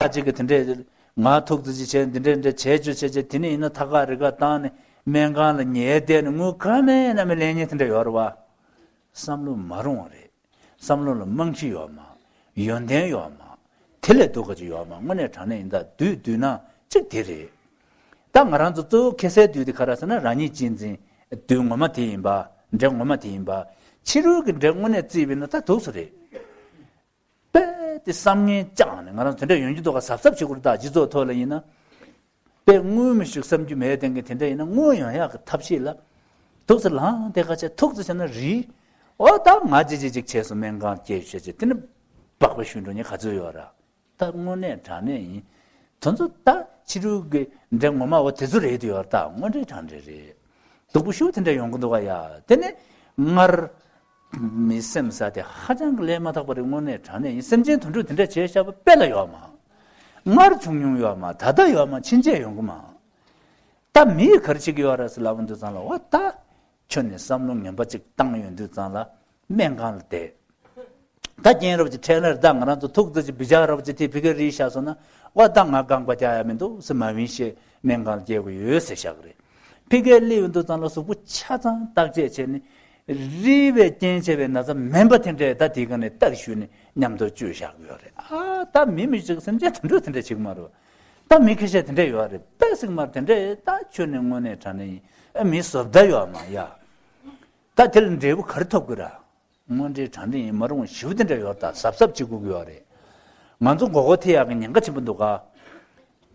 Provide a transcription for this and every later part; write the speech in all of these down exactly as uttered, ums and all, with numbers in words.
ད་ཅིག་གི་དེ་འདྲས་ང་ཐུག་ཙི་ཅིག་བྱས་འདི་འདྲས་འདྲས་བྱས་བཅུག་བྱས་བྱས་དེ་ནས་ཡིན་ན་ཐག་ཁ་རི་ཁ་བཏང་ནས་སྨན་ཁང་ལ་ཉལ་བསྡད་ནས་དངུལ་ག་མེད་ན་མེད་ལེན་མཁན་དེ་འདྲས་ཡོད་རེད་བ། བསམ་བློ་མ་རུང་བ་རེད། བསམ་བློ་ལ་རྨང་གཞི་ཡོད་མ། ཡོན་ཏན་ཡོད་མ། དེ་ལས་སྡུག་ག་ཅིག་ཡོད་མ། དངོས་གནས་དྲང་གནས་ཡིན་ད་བདུད་བདུད་ནག་གཅིག་དེ་རེད། ད་ང་རང་ཚོ་གཙོ་བོ་ཁེ་སའི་བདུད་དེ་ག་རེ་ཟེར་ན་རང་ཉིད་གཅེས་འཛིན། བདུད་ངོ་མ་དེ་ཡིན་པ། འདྲེ་ངོ་མ་དེ་ཡིན་པ། ཕྱི་རོལ་གྱི་འདྲེ་དངོས་གནས་བརྩིས་པས་ན་ད་སྡུག་ས་རེད། དཔེ་དེ་བསམ་ངན་བཅངས་ནས་ང་རང་ཚོ་དེ་འདྲ་ཡོང་རྒྱུ་འདུག་ག་གཟབ་གཟབ་བྱེད་དགོས་རེད་ད་སྤྱི་ཚོགས་ཐོག་ལ་ཡིན་ན། དཔེ་དངུལ་མི་ཞིག་བསམ་རྒྱུ་མེད་དེང་གི་དེ་འདྲ་ཡིན་ན་དངུལ་ཡོང་ཡག་གི་ཐབས་ཤེས་ལ། ཐུག་ཙི་ལངས་དེ་ཁ་ཆེ་ཐུག་ཙི་བྱས་ན་རི། འོ་ད་ང་ཅི་ཅི་ཅིག་བྱས་སོང་སྨན་ཁང་སྐྱེལ་བྱས་བྱས་དེ་ནི་སྦག་སྦག་ཞུ་འགྲོ་ཉེན་ག་ཚོད་ཡོད་ར། ད་དངོས་གནས་དྲང་གནས་ཡིན། དེ་ཚོ་ད་ཕྱི་རོལ་གྱི་འདྲེ་ངོ་མ་འོ་དེ་ཚོ་རེད་དུ་ཡོད་ར་ད་དངོས་འདྲེ་དྲང་འདྲེ་རེད། སྡུག་པོ་ཞུ་དེ་འདྲ་ཡོང་གི་འདུག་ག་ཡ་དེ་ནི་སྔར། མི་སེམས་ས་དེ་ཧ་ཅང་གི་ལས་མ་དག་པ་རེད། དངོས་གནས་དྲང་གནས་ཡིན། སེམས་ཅན་དུད་འགྲོ་དེ་འདྲ་བྱས་བཞག་པ་དཔེ་ལ་ཡོད་མ། སྔར་བྱུང་མྱོང་ཡོད་མ། ད་ལྟ་ཡོད་མ། ཕྱིན་ཆད་ཡོང་གི་མ། ད་མིས་ག་རེ་བྱེད་ཀྱི་ཡོད་རེད་ཟེར་ལབ་འདུག་ཙང་ལ་འོ་ད། ཁྱོད་ནས་བསམ་བློ་ངན་པ་ཅིག་བཏང་ཡོང་དུས་ཙང་ལ་སྨན་ཁང་ལ་བསྡད། ད་རྐྱེན་རབ་ཀྱི་ཕྲན་ལ་ད་ང་རང་ཚོ་ཐུག་ཙི་ཅིག་བི་ཇ་རབ་ཀྱི་དེ་ཕི་གེ་རིལ་བཞག་སོང་ན་འོ་ད་ང་རྐང་པ་རྒྱག་ཡ་མི་འདུག་ཟེར་མ་བིན་ཤེས་སྨན་ཁང་ལ་སྐྱེལ་དགོས་ཡོད་ཟེར་བཞག་གི་རེད། ཕི་གེ་སླེབས་ཡོང་དུས་ཙང་ལ་གཟུགས་པོ་ཆ་ཚང་བརྟག་དཔྱད་བྱས་ནས། རིལ་བའི་རྐྱེན་བྱས་པའི་ན་ཚ་མིན་པ་དེ་འདྲས་ད་དེའི་སྒང་ནས་བརྟག་ཞུས་ནས་མཉམ་དུ་བཅོས་བཞག་གི་ཡོད་རེད། ཨ་ད་མི་མི་ཞིག་སེམས་ཅན་དུད་འགྲོ་དེ་འདྲས་བྱེད་ཀྱི་མ་རེད། ད་མི་ཁ་ཤས་དེ་འདྲས་ཡོད་རེད། དཔེ་སྲིད་མར་དེ་འདྲས་ད་ཁྱོད་ནས་དངོས་གནས་དྲང་གནས་ཡིན། ཨ་མི་བཟོ་ལྟ་ཡོད་མ་ཡ། ད་དེ་ལ་འབྲས་བུ་ག་རེ་ཐོབ་ཀྱི་ར། དངོས་འབྲེལ་དྲང་འབྲེལ་ཡིན་མ་རུང་ཞིབ་དེ་འདྲ་ཡོད་ད་གཟབ་གཟབ་བྱེད་དགོས་ཀྱི་ཡོད་རེད། ང་ཚོ་མགོ་སྐོར་ཐེབས་ཡག་གི་ཉེན་ཁ་ཆེན་པོ་འདུག་ག་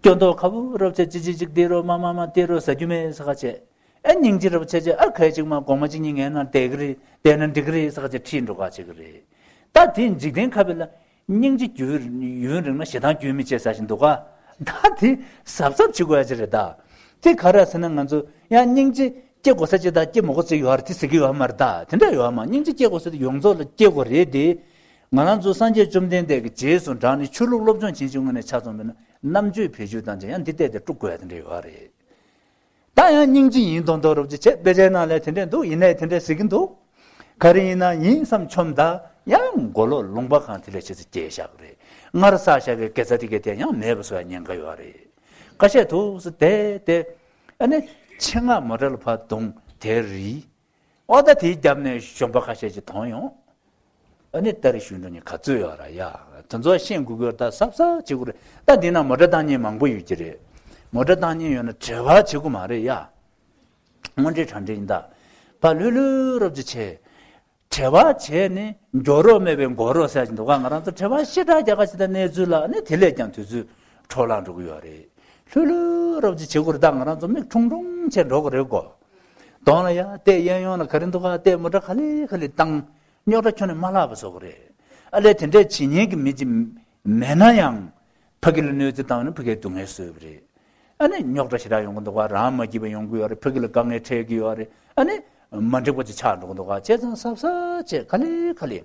སྐྱོན་འདོགས་ཁ་བོ་རབ་ཆེ་ཅི་ཅི་ཅིག་དེ་རོ་མ་མ་མ་དེ་རོ་ཟ་རྒྱུ་མེད་ཟ་ཁ་ཆེ། ཨ་སྙིང་རྗེ་རབ་ཆེ་ཆེ་ཨ་ཁ་ཅིག་མ་གོང་མ་གཅིག་གཉིས་ངའི་ནང་བསྡད་ཀྱི་རེད་བསྡད་ན་འགྲིག་གི་རེད་ཟ་ཁ་ཆེ་ཁྲིད་འགྲོ་ག་བྱེད་ཀྱི་རེད། ད་དེ་འཇིག་རྟེན་ཁ་བའི་ལ་སྙིང་རྗེ་རྒྱུན་ཡུན་རིང་ན་ཞེ་སྡང་རྒྱུན་མི་ཆད་ཟ་བཞིན་འདུག་ག་ད་དེ་གཟབ་གཟབ་བྱེད་དགོས་ཡ་ཅིག་རེད་ད། དེ་ག་རེ་ཟེར་ན་ང་ཚོ་ཡང་སྙིང་རྗེ། སྐྱེ་དགོས་ས་ཅིག་དང་སྐྱེ་མི་དགོས་ས་ཡོད་རེད་དེ་ཟེར་གྱི་ཡོད་མ་རེད་ད། དེ་འདྲ་ཡོད་མ། སྙིང་རྗེ་སྐྱེ་དགོས་ས་དེ་ཡོངས་རྫོགས་ལ་སྐྱེ་དགོས་རེད་དེ། ང་རང་ཚོ་སངས་རྒྱས་བཅོམ་ལྡན་འདས་ཀྱི་རྗེས་སུ་འབྲངས་ནས་ཆོས་ལུགས་སློབ་སྦྱོང་བྱེད་ཆུང་ངུ་ནས་ཆ་ཚང་བས་ན་རྣམ་དཔྱོད་བེད་སྤྱོད་བཏང་ཅིང་ཡང་འདི་ལྟས་དེ་དཀྲུག་དགོས་ཡ་དེ་འདྲ་ཡོད་རེད། ད་ཡང་སྙིང་རྗེ་ཡིན་མདོག་མདོག་རབ་ཅིག་བྱས་དཔེ་ཆའི་ནང་ལ་དེ་འདྲས་འདུག་ཡིན་ནའི་དེ་འདྲས་ཟེར་གྱི་འདུག་ག་རེ་ཡིན་ན་ཡིན་བསམ་ཆོམ་ད་ཡང་མགོ་ལོག་ལུང་པ་གང་དེ་ལས་ཆེ་ཚེ་སྐྱེས་བཞག་གི་རེད། སྔར་བསགས་བཞག་གི་དགེ་རྩ་དེ་གས་དེ་ཡང་མེད་པ་བཟོ་ཡ་ཉེན་ཁ་ཡོད་རེད། ཁ་ཤས་ཐུགས་སུ་དེ་དེ། ཨ་ནི་ཆེད་མངགས་མོ་ཊ་ལ་ཕར་བརྡུངས་དེ་རིལ། ཨོ་ད་དེའི་རྒྱབ་ནས་གཞོན་པ་ཁ་ཤས་ཀྱིས་མཐོང་ཡོང་། ཨ་ནི་ལྟ་རེ་ཞུ་འགྲོ་ནི་ག་ཚོད་ཡོད་ར་ཡ། དེ་ཚོ་ཤེས་དགོས་ཀྱི་ཡོད་ད་གཟབ་གཟབ་བྱེད་དགོས་རེད། ད་འདི་ན་མོ་ཊ་བཏང་མཁན་མང་པོ་ཡོད་ཀྱི་རེད། མོ་ཊ་བཏང་མཁན་ཡོད་ན་བྲེལ་བ་བྱེད་དགོས་མ་རེད་ཡ། དངོས་འབྲེལ་དྲང་འབྲེལ་ཡིན་ད། ཕར་ལྷོད་ལྷོད་རོབ་ཅིག་བྱས། བྲེལ་བ་བྱས་ནས་མགྱོགས་རོགས་མེད་པའི་མགོ་རོགས་ཟེར་གྱི་འདུག་ག་ང་རང་ཚོ་བྲེལ་བ་ཞེ་དྲག་རྒྱག་ག་ཅིག་ད་གནས་ཚུལ་ལ་ནི་དེ་ལས་ཀྱང་དུས་ཚོད་འཕྲོ་བརླག་འགྲོ་གི་ཡོད་རེད། ལྷོད་ལྷོད་རོབ་ཅིག་བྱེད་དགོས་རེད་ད། ང་རང་ཚོ་མིག་ཁྲུང་ཁྲུང་བྱས་འགྲོ་གི་རེད་གོ་གདོང་ལ་ཡ་བལྟས་གཡས་གཡོན་ལ་ག་རེ་འདུག་ག་བལྟས་མོ་ཊ་ག་ལེ་ག་ལེ་བཏང་རྙོག་དྲ་ཁྱོན་ནས་མ་ལྷག་པ་བཟོ་གི་རེད། ཨ་ལས་དེ་འདྲས་བྱེད་མཁན་གྱི་མི་ཅིག་མེད་ན་ཡང་ཕ་གི་ལ་གནོད་འཚེ་བཏང་ནས་ཕ་གིའི་སྡུག་བསྔལ་བཟོས་པ་རེད། ཨ་ནི་རྙོག་དྲ་ཞེ་དྲག་ཡོང་གི་འདུག་ག་རང་མ་སྐྱིད་པ་ཡོང་གི་ཡོད་རེད། ཕ་གི་ལ་དཀའ་ངལ་འཕྲད་ཀྱི་ཡོད་རེད། ཨ་ནི་མ་འགྲིག་པ་ཅིག་ཆགས་འགྲོ་གི་འདུག་ག་བྱས་ཙང་གཟབ་གཟབ་བྱས་ག་ལེ་ག་ལེ།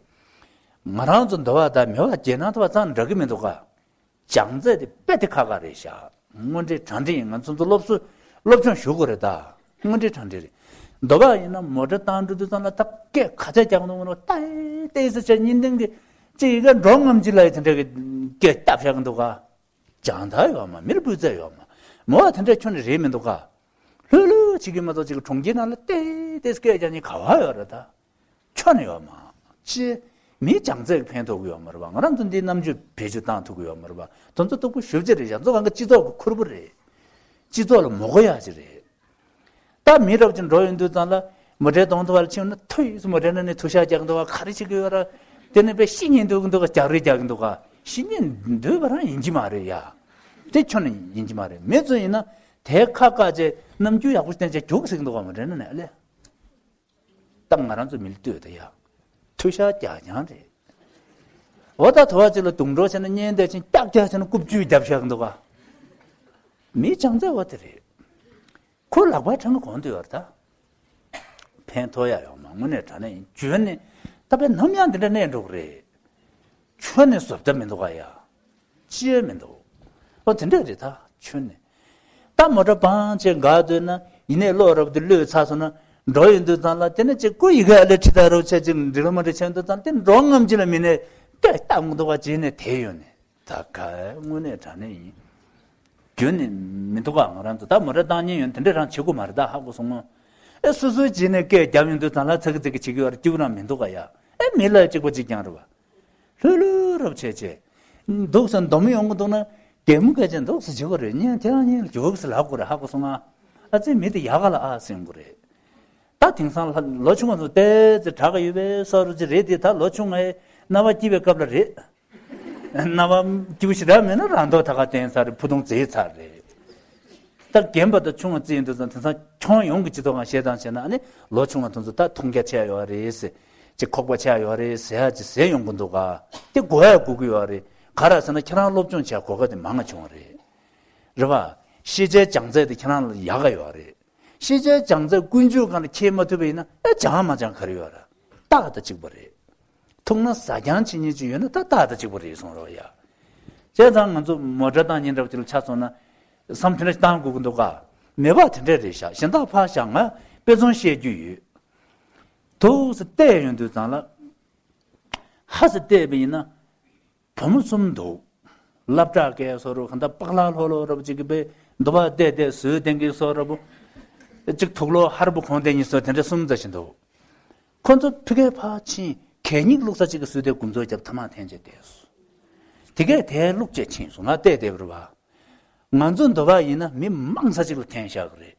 ང་རང་ཚོ་འདི་བ་དང་མི་བ་རྒྱལ་ནང་དུ་བ་ཙང་འདྲ་གི་མི་འདུག་ག་བྱང་རྩེ་དེ་དཔེ་དེ་ཁག་ཁག་རེད་ཤག་དངོས་འབྲེལ་དྲང་འབྲེལ་ཡིན། ང་ཚོ་ཚོ་སློབ་གསོ་སློབ་སྦྱོང་ཞུ་དགོས་རེད་ད། དངོས་འབྲེལ་དྲང་འབྲེལ་རེད། འདི་བ་ཡིན་ན་མོ་ཊ་བཏང་འགྲོ་དུས་ཙང་ལ་ད་སྐད་ག་ཚད་རྒྱག་འདུག་ངོ་ཏའི་ཏའི་ཟེར་བྱས་གཉིས་ལྡན་གྱི་ཅིག་ཡི་གེ་འགྲོ་ངམ་ཅི་ལ་ཡི་དེ་འདྲ་གི་སྐད་བཏབ་བཞག་གི་འདུག་ག་སྦྱང་ཐག་ཡོད་མ། མིར་སྤུས་ཚད་ཡོད་མ། མོ་བ་དེ་འདྲ་ཁྱོན་ནས་རེད་མི་འདུག་ག་ལྷོད་ལྷོད་བྱེད་ཀྱི་མ་གཏོགས་ཅིག་གྲོང་ཁྱེར་ནང་ལ་ཏེ་ཏེ་སྐད་རྒྱག་མཁན་ག་བ་ཡོད་རེད་ད། ཁྱོན་ནས་ཡོད་མ། ཅི། མིའི་བྱང་ཚད་ཀྱི་ཕན་ཐོགས་ཀྱི་ཡོད་མ་རེད་པ། ང་རང་ཚོ་འདིའི་རྣམ་དཔྱོད་བེད་སྤྱོད་བཏང་ཐུབ་ཀྱི་ཡོད་མ་རེད་པ། དེ་ཚོ་སྡུག་པོ་ཞེ་པོ་ཅིག་རེད། ང་ཚོ་གང་ག་སྤྱི་ཚོགས་ཀྱི་ཁུར་པོ་རེད། སྤྱི་ཚོགས་ལ་མོ་གོ་ཡག་ཅིག་རེད། ད་མི་རབས་ཅིག་འགྲོ་ཡོང་དུས་ཙང་ལ་མོ་ཊའི་གདོང་ཐོག་ལ་ཕྱིན་ན་ཐུ་ཡིས་མོ་ཊའི་ནང་ནས་ཐུ་ཤག་རྒྱག་གི་འདུག་ག་ག་རེ་བྱེད་ཀྱི་ཡོད་ར། དེ་ནས་དཔེ་ཤི་ཉེན་འདུག་གི་འདུག་ག་རྒྱག་རེས་རྒྱག་གི་འདུག་ག་ཤི་ཉེན་འདུག་པ་རང་ཡིན་གྱི་མ་རེད་ཡ། དེ་ཁྱོན་ནས་ཡིན་གྱི་མ་རེད། མི་ཚོ་ཡིན་ན་དེ་ཁ་བཀག་བྱས་རྣམ་འགྱུར་ཡག་པོ་བསྟན་བྱས་རྒྱུགས་ཟེར་གི་འདུག་ག་མོ་ཊའི་ནང་ནས་ཨ་ལས། ད་ང་རང་ཚོ་མི་ལ་ལྟོས་ད་ཡ། ཐུ་ཤག་རྒྱག་རྐྱང་རེད། འོ་ད་དུ་བ་ཅིག་ལ་རྡུང་གྲོགས་བྱས་ན་གཉེན་བསྡད་ཕྱིན་ཀྱག་ཀྱག་བྱས་ན་རྐུབ་ཅུས་རྒྱབ་བཞག་གི་འདུག་ག་མིའི་བྱང་རྩེ་བ་དེ་རེད། ཁོ་ལག་པ་འཕྲང་གི་གོང་དུ་ཡོད་རེད་ད། ཕན་ཐོགས་ཡ་ཡོད་མ། དངོས་གནས་དྲང་གནས་ཡིན། བྱོན་ནས་ད་དཔེ་ནམ་ཡང་འདི་འདྲ་གནས་འགྲོ་གི་རེད། ཁྱོན་ནས་བཟོ་ལྟ་མི་འདུག་ག་ཡ། ཅི་ཡང་མི་འདུག་འོ་དེ་འདྲ་རེད་ད་ཁྱོན་ནས། ད་མོ་ཊ་བང་ཆེ་འགག་འདོད་ན་ཡིན་ནའི་གློག་རབ་ཏུ་གློད་ཚར་སོང་ན་འགྲོ་ཡོང་དུས་ཙང་ལ་དེ་ནས་ཅིག་སྐུ་ཡི་གེ་ཨ་ལེ་ཁྲི་ད་རོ་ཆ་ཅིག་འགྲིག་ལ་མ་འགྲིག་ཆ་ཡོང་དུས་ཙང་དེ་འགྲོ་ངམ་ཅི་ལ་མི་ནས་སྐད་བཏང་གི་འདུག་ག་བྱས་ནས་དེད་ཡོང་ནས་ ད་ག་དངོས་གནས་དྲང་གནས་ཡིན། རྒྱུན་ནས་མི་འདུག་ག་ང་རང་ཚོ་ད་མོ་ཊ་བཏང་མཁན་ཡོད་དེ་འདྲ་རང་བྱེད་དགོས་མ་རེད་ད་ཧ་གོ་སོང་ངོ་། ཨེ་སོ་སོའི་རྗེས་ནས་སྐད་རྒྱབ་ཡོང་དུས་ཙང་ལ་ཚ་གི་ཚ་གི་བྱེད་ཀྱི་ཡོད་རེད། སྐྱིད་པོ་རང་མི་འདུག་ག་ཡ། ཨེ་མི་ལ་གཅིག་པ་གཅིག་རྐྱང་རེད་བ། ལྷོད་ལྷོད་རབ་བྱས་བྱས། འདུག་སེ་འདོམ་ཡོང་གི་འདུག་ན། གད་མོ་བགད་བྱས་འདུག་སེ་བྱེད་དགོས་རེད། ཉན་དེ་རང་ཉན་ལ་རྒྱུག་སེ་ལབ་དགོས་རེད་ཧ་གོ་སོང་ང་། ཨ་ཙི་མི་དེ་ཡག་ག་ལ་ཨ་ཟེར་དགོས་རེད། ད་དེང་སང་ལ་ལོ་ཆུང་བ་ཚོ་ཏོག་ཙམ་དྲག་གི་ཡོད་པའི་བཟོ་འདྲ་ཅིག་རེད་དེ། ད་ལོ་ཆུང་བའི་རྣ་བ་སྐྱིད་པའི་སྐབས་ལ་རེད། རྣ་བ་སྐྱིད་པོ་ཞེ་དྲག་མེད་ན་རང་མདོག་ད་ག་བསྟན་ཚར་རེད། ཕུ་ཐུང་བརྫིས་ཚར་རེད། ད་རྒན་པ་དང་ཆུང་བ་བརྩིས་ཡོང་དུས་ཙང་དེང་སང་ཁྱོན་ཡོངས་ཀྱི་སྤྱི་ཚོགས་ནང་བཤད་སྟངས་བྱས་ན་ཨ་ནི་ལོ་ཆུང་བ་དེ་ཚོ་ད་མཐོང་རྒྱ་ཆེ་ཡོད་རེད་ཟེར། ཅིག་ཁོག་པ་ཆེ་ཡོད་རེད་ཟེར་ཡ་ཅིག་ཟེར་ཡོང་གི་འདུག་ག་དེ་གོ་ཡ་དགོས་ཀྱི་ཡོད་རེད། ག་རེ་ཟེར་ན་ཁྱེད་རང་སློབ་སྦྱོང་བྱེད་གོ་སྐབས་དེ་མང་ང་བྱུང་བ་རེད། རེད་བ། ཤེས་བྱའི་སྦྱང་ཚད་དེ་ཁྱེད་རང་ལ་ཡག་ག་ཡོད་རེད། ཤེས་བྱའི་སྦྱང་ཚད་ཀུན་སྤྱོད་སྒང་ལ་འཁྱེར་མ་ཐུབ་པ་ཡིན་ན་ཨེ་སྦྱང་མ་སྦྱང་ག་རེ་ཡོད་ར། རྟགས་དང་གཅིག་པ་རེད། ཐུག་ན་ཟ་རྐྱང་བྱེད་མཁན་ཅིག་ཡོད་ན་ད་རྟགས་དང་གཅིག་པ་རེད་གསུངས་རོགས་ཡ། བྱས་ཙང་ང་ཚོ་མོ་ཊ་བཏང་མཁན་འདྲ་བོ་ཅིག་ལ་ཆ་མཚོན་ན། བསམ་དེ་འདྲ་བཏང་དགོས་ཀྱི་འདུག་ག་མེད་པ་དེ་འདྲ་རེད་ཤག་གཞན་དག་ཕར་བཞག་ང་དཔེ་མཚོན་བཤད་རྒྱུ་ཡོད། ཐུག་སེ་བལྟས་ཡོང་དུས་ཙང་ལ། ཧ་སེ་བལྟས་པ་ཡིན་ན། བུ་མོ་གསུམ་འདུག་སློབ་གྲྭ་སྐད་བཟོ་རུ་གང་ལྟར་པག་ལ་ལྷོ་ལྷོ་རབ་ཅིག་གི་པའི་འདུ་བ་བལྟས་བལྟས་བཟོས་བསྟན་གྱི་བཟོ་རབ། གཅིག་དུག་ལོག་ཧར་པོ་གོང་བསྟན་གྱི་བཟོ་དེ་འདྲ་གསུམ་ཙམ་ཞིག་འདུག་ཁོ་ཚོ་ཕ་གིར་ཕར་ཕྱིན་གད་སྙིགས་བླུགས་ས་གཅིག་གི་སུས་དེ་དགུ་མཚོ་རྒྱབ་ཐ་མག་འཐེན་བྱས་བསྡད་སོང་། དེ་གས་དེ་བླུགས་བྱས་ཕྱིན་སོང་། ང་བལྟས་བསྡད་པ་རེད་བ། ང་ཚོ་འདུ་བ་ཡིན་ན་མི་མང་ས་གཅིག་ལ་འཐེན་བཞག་གི་རེད།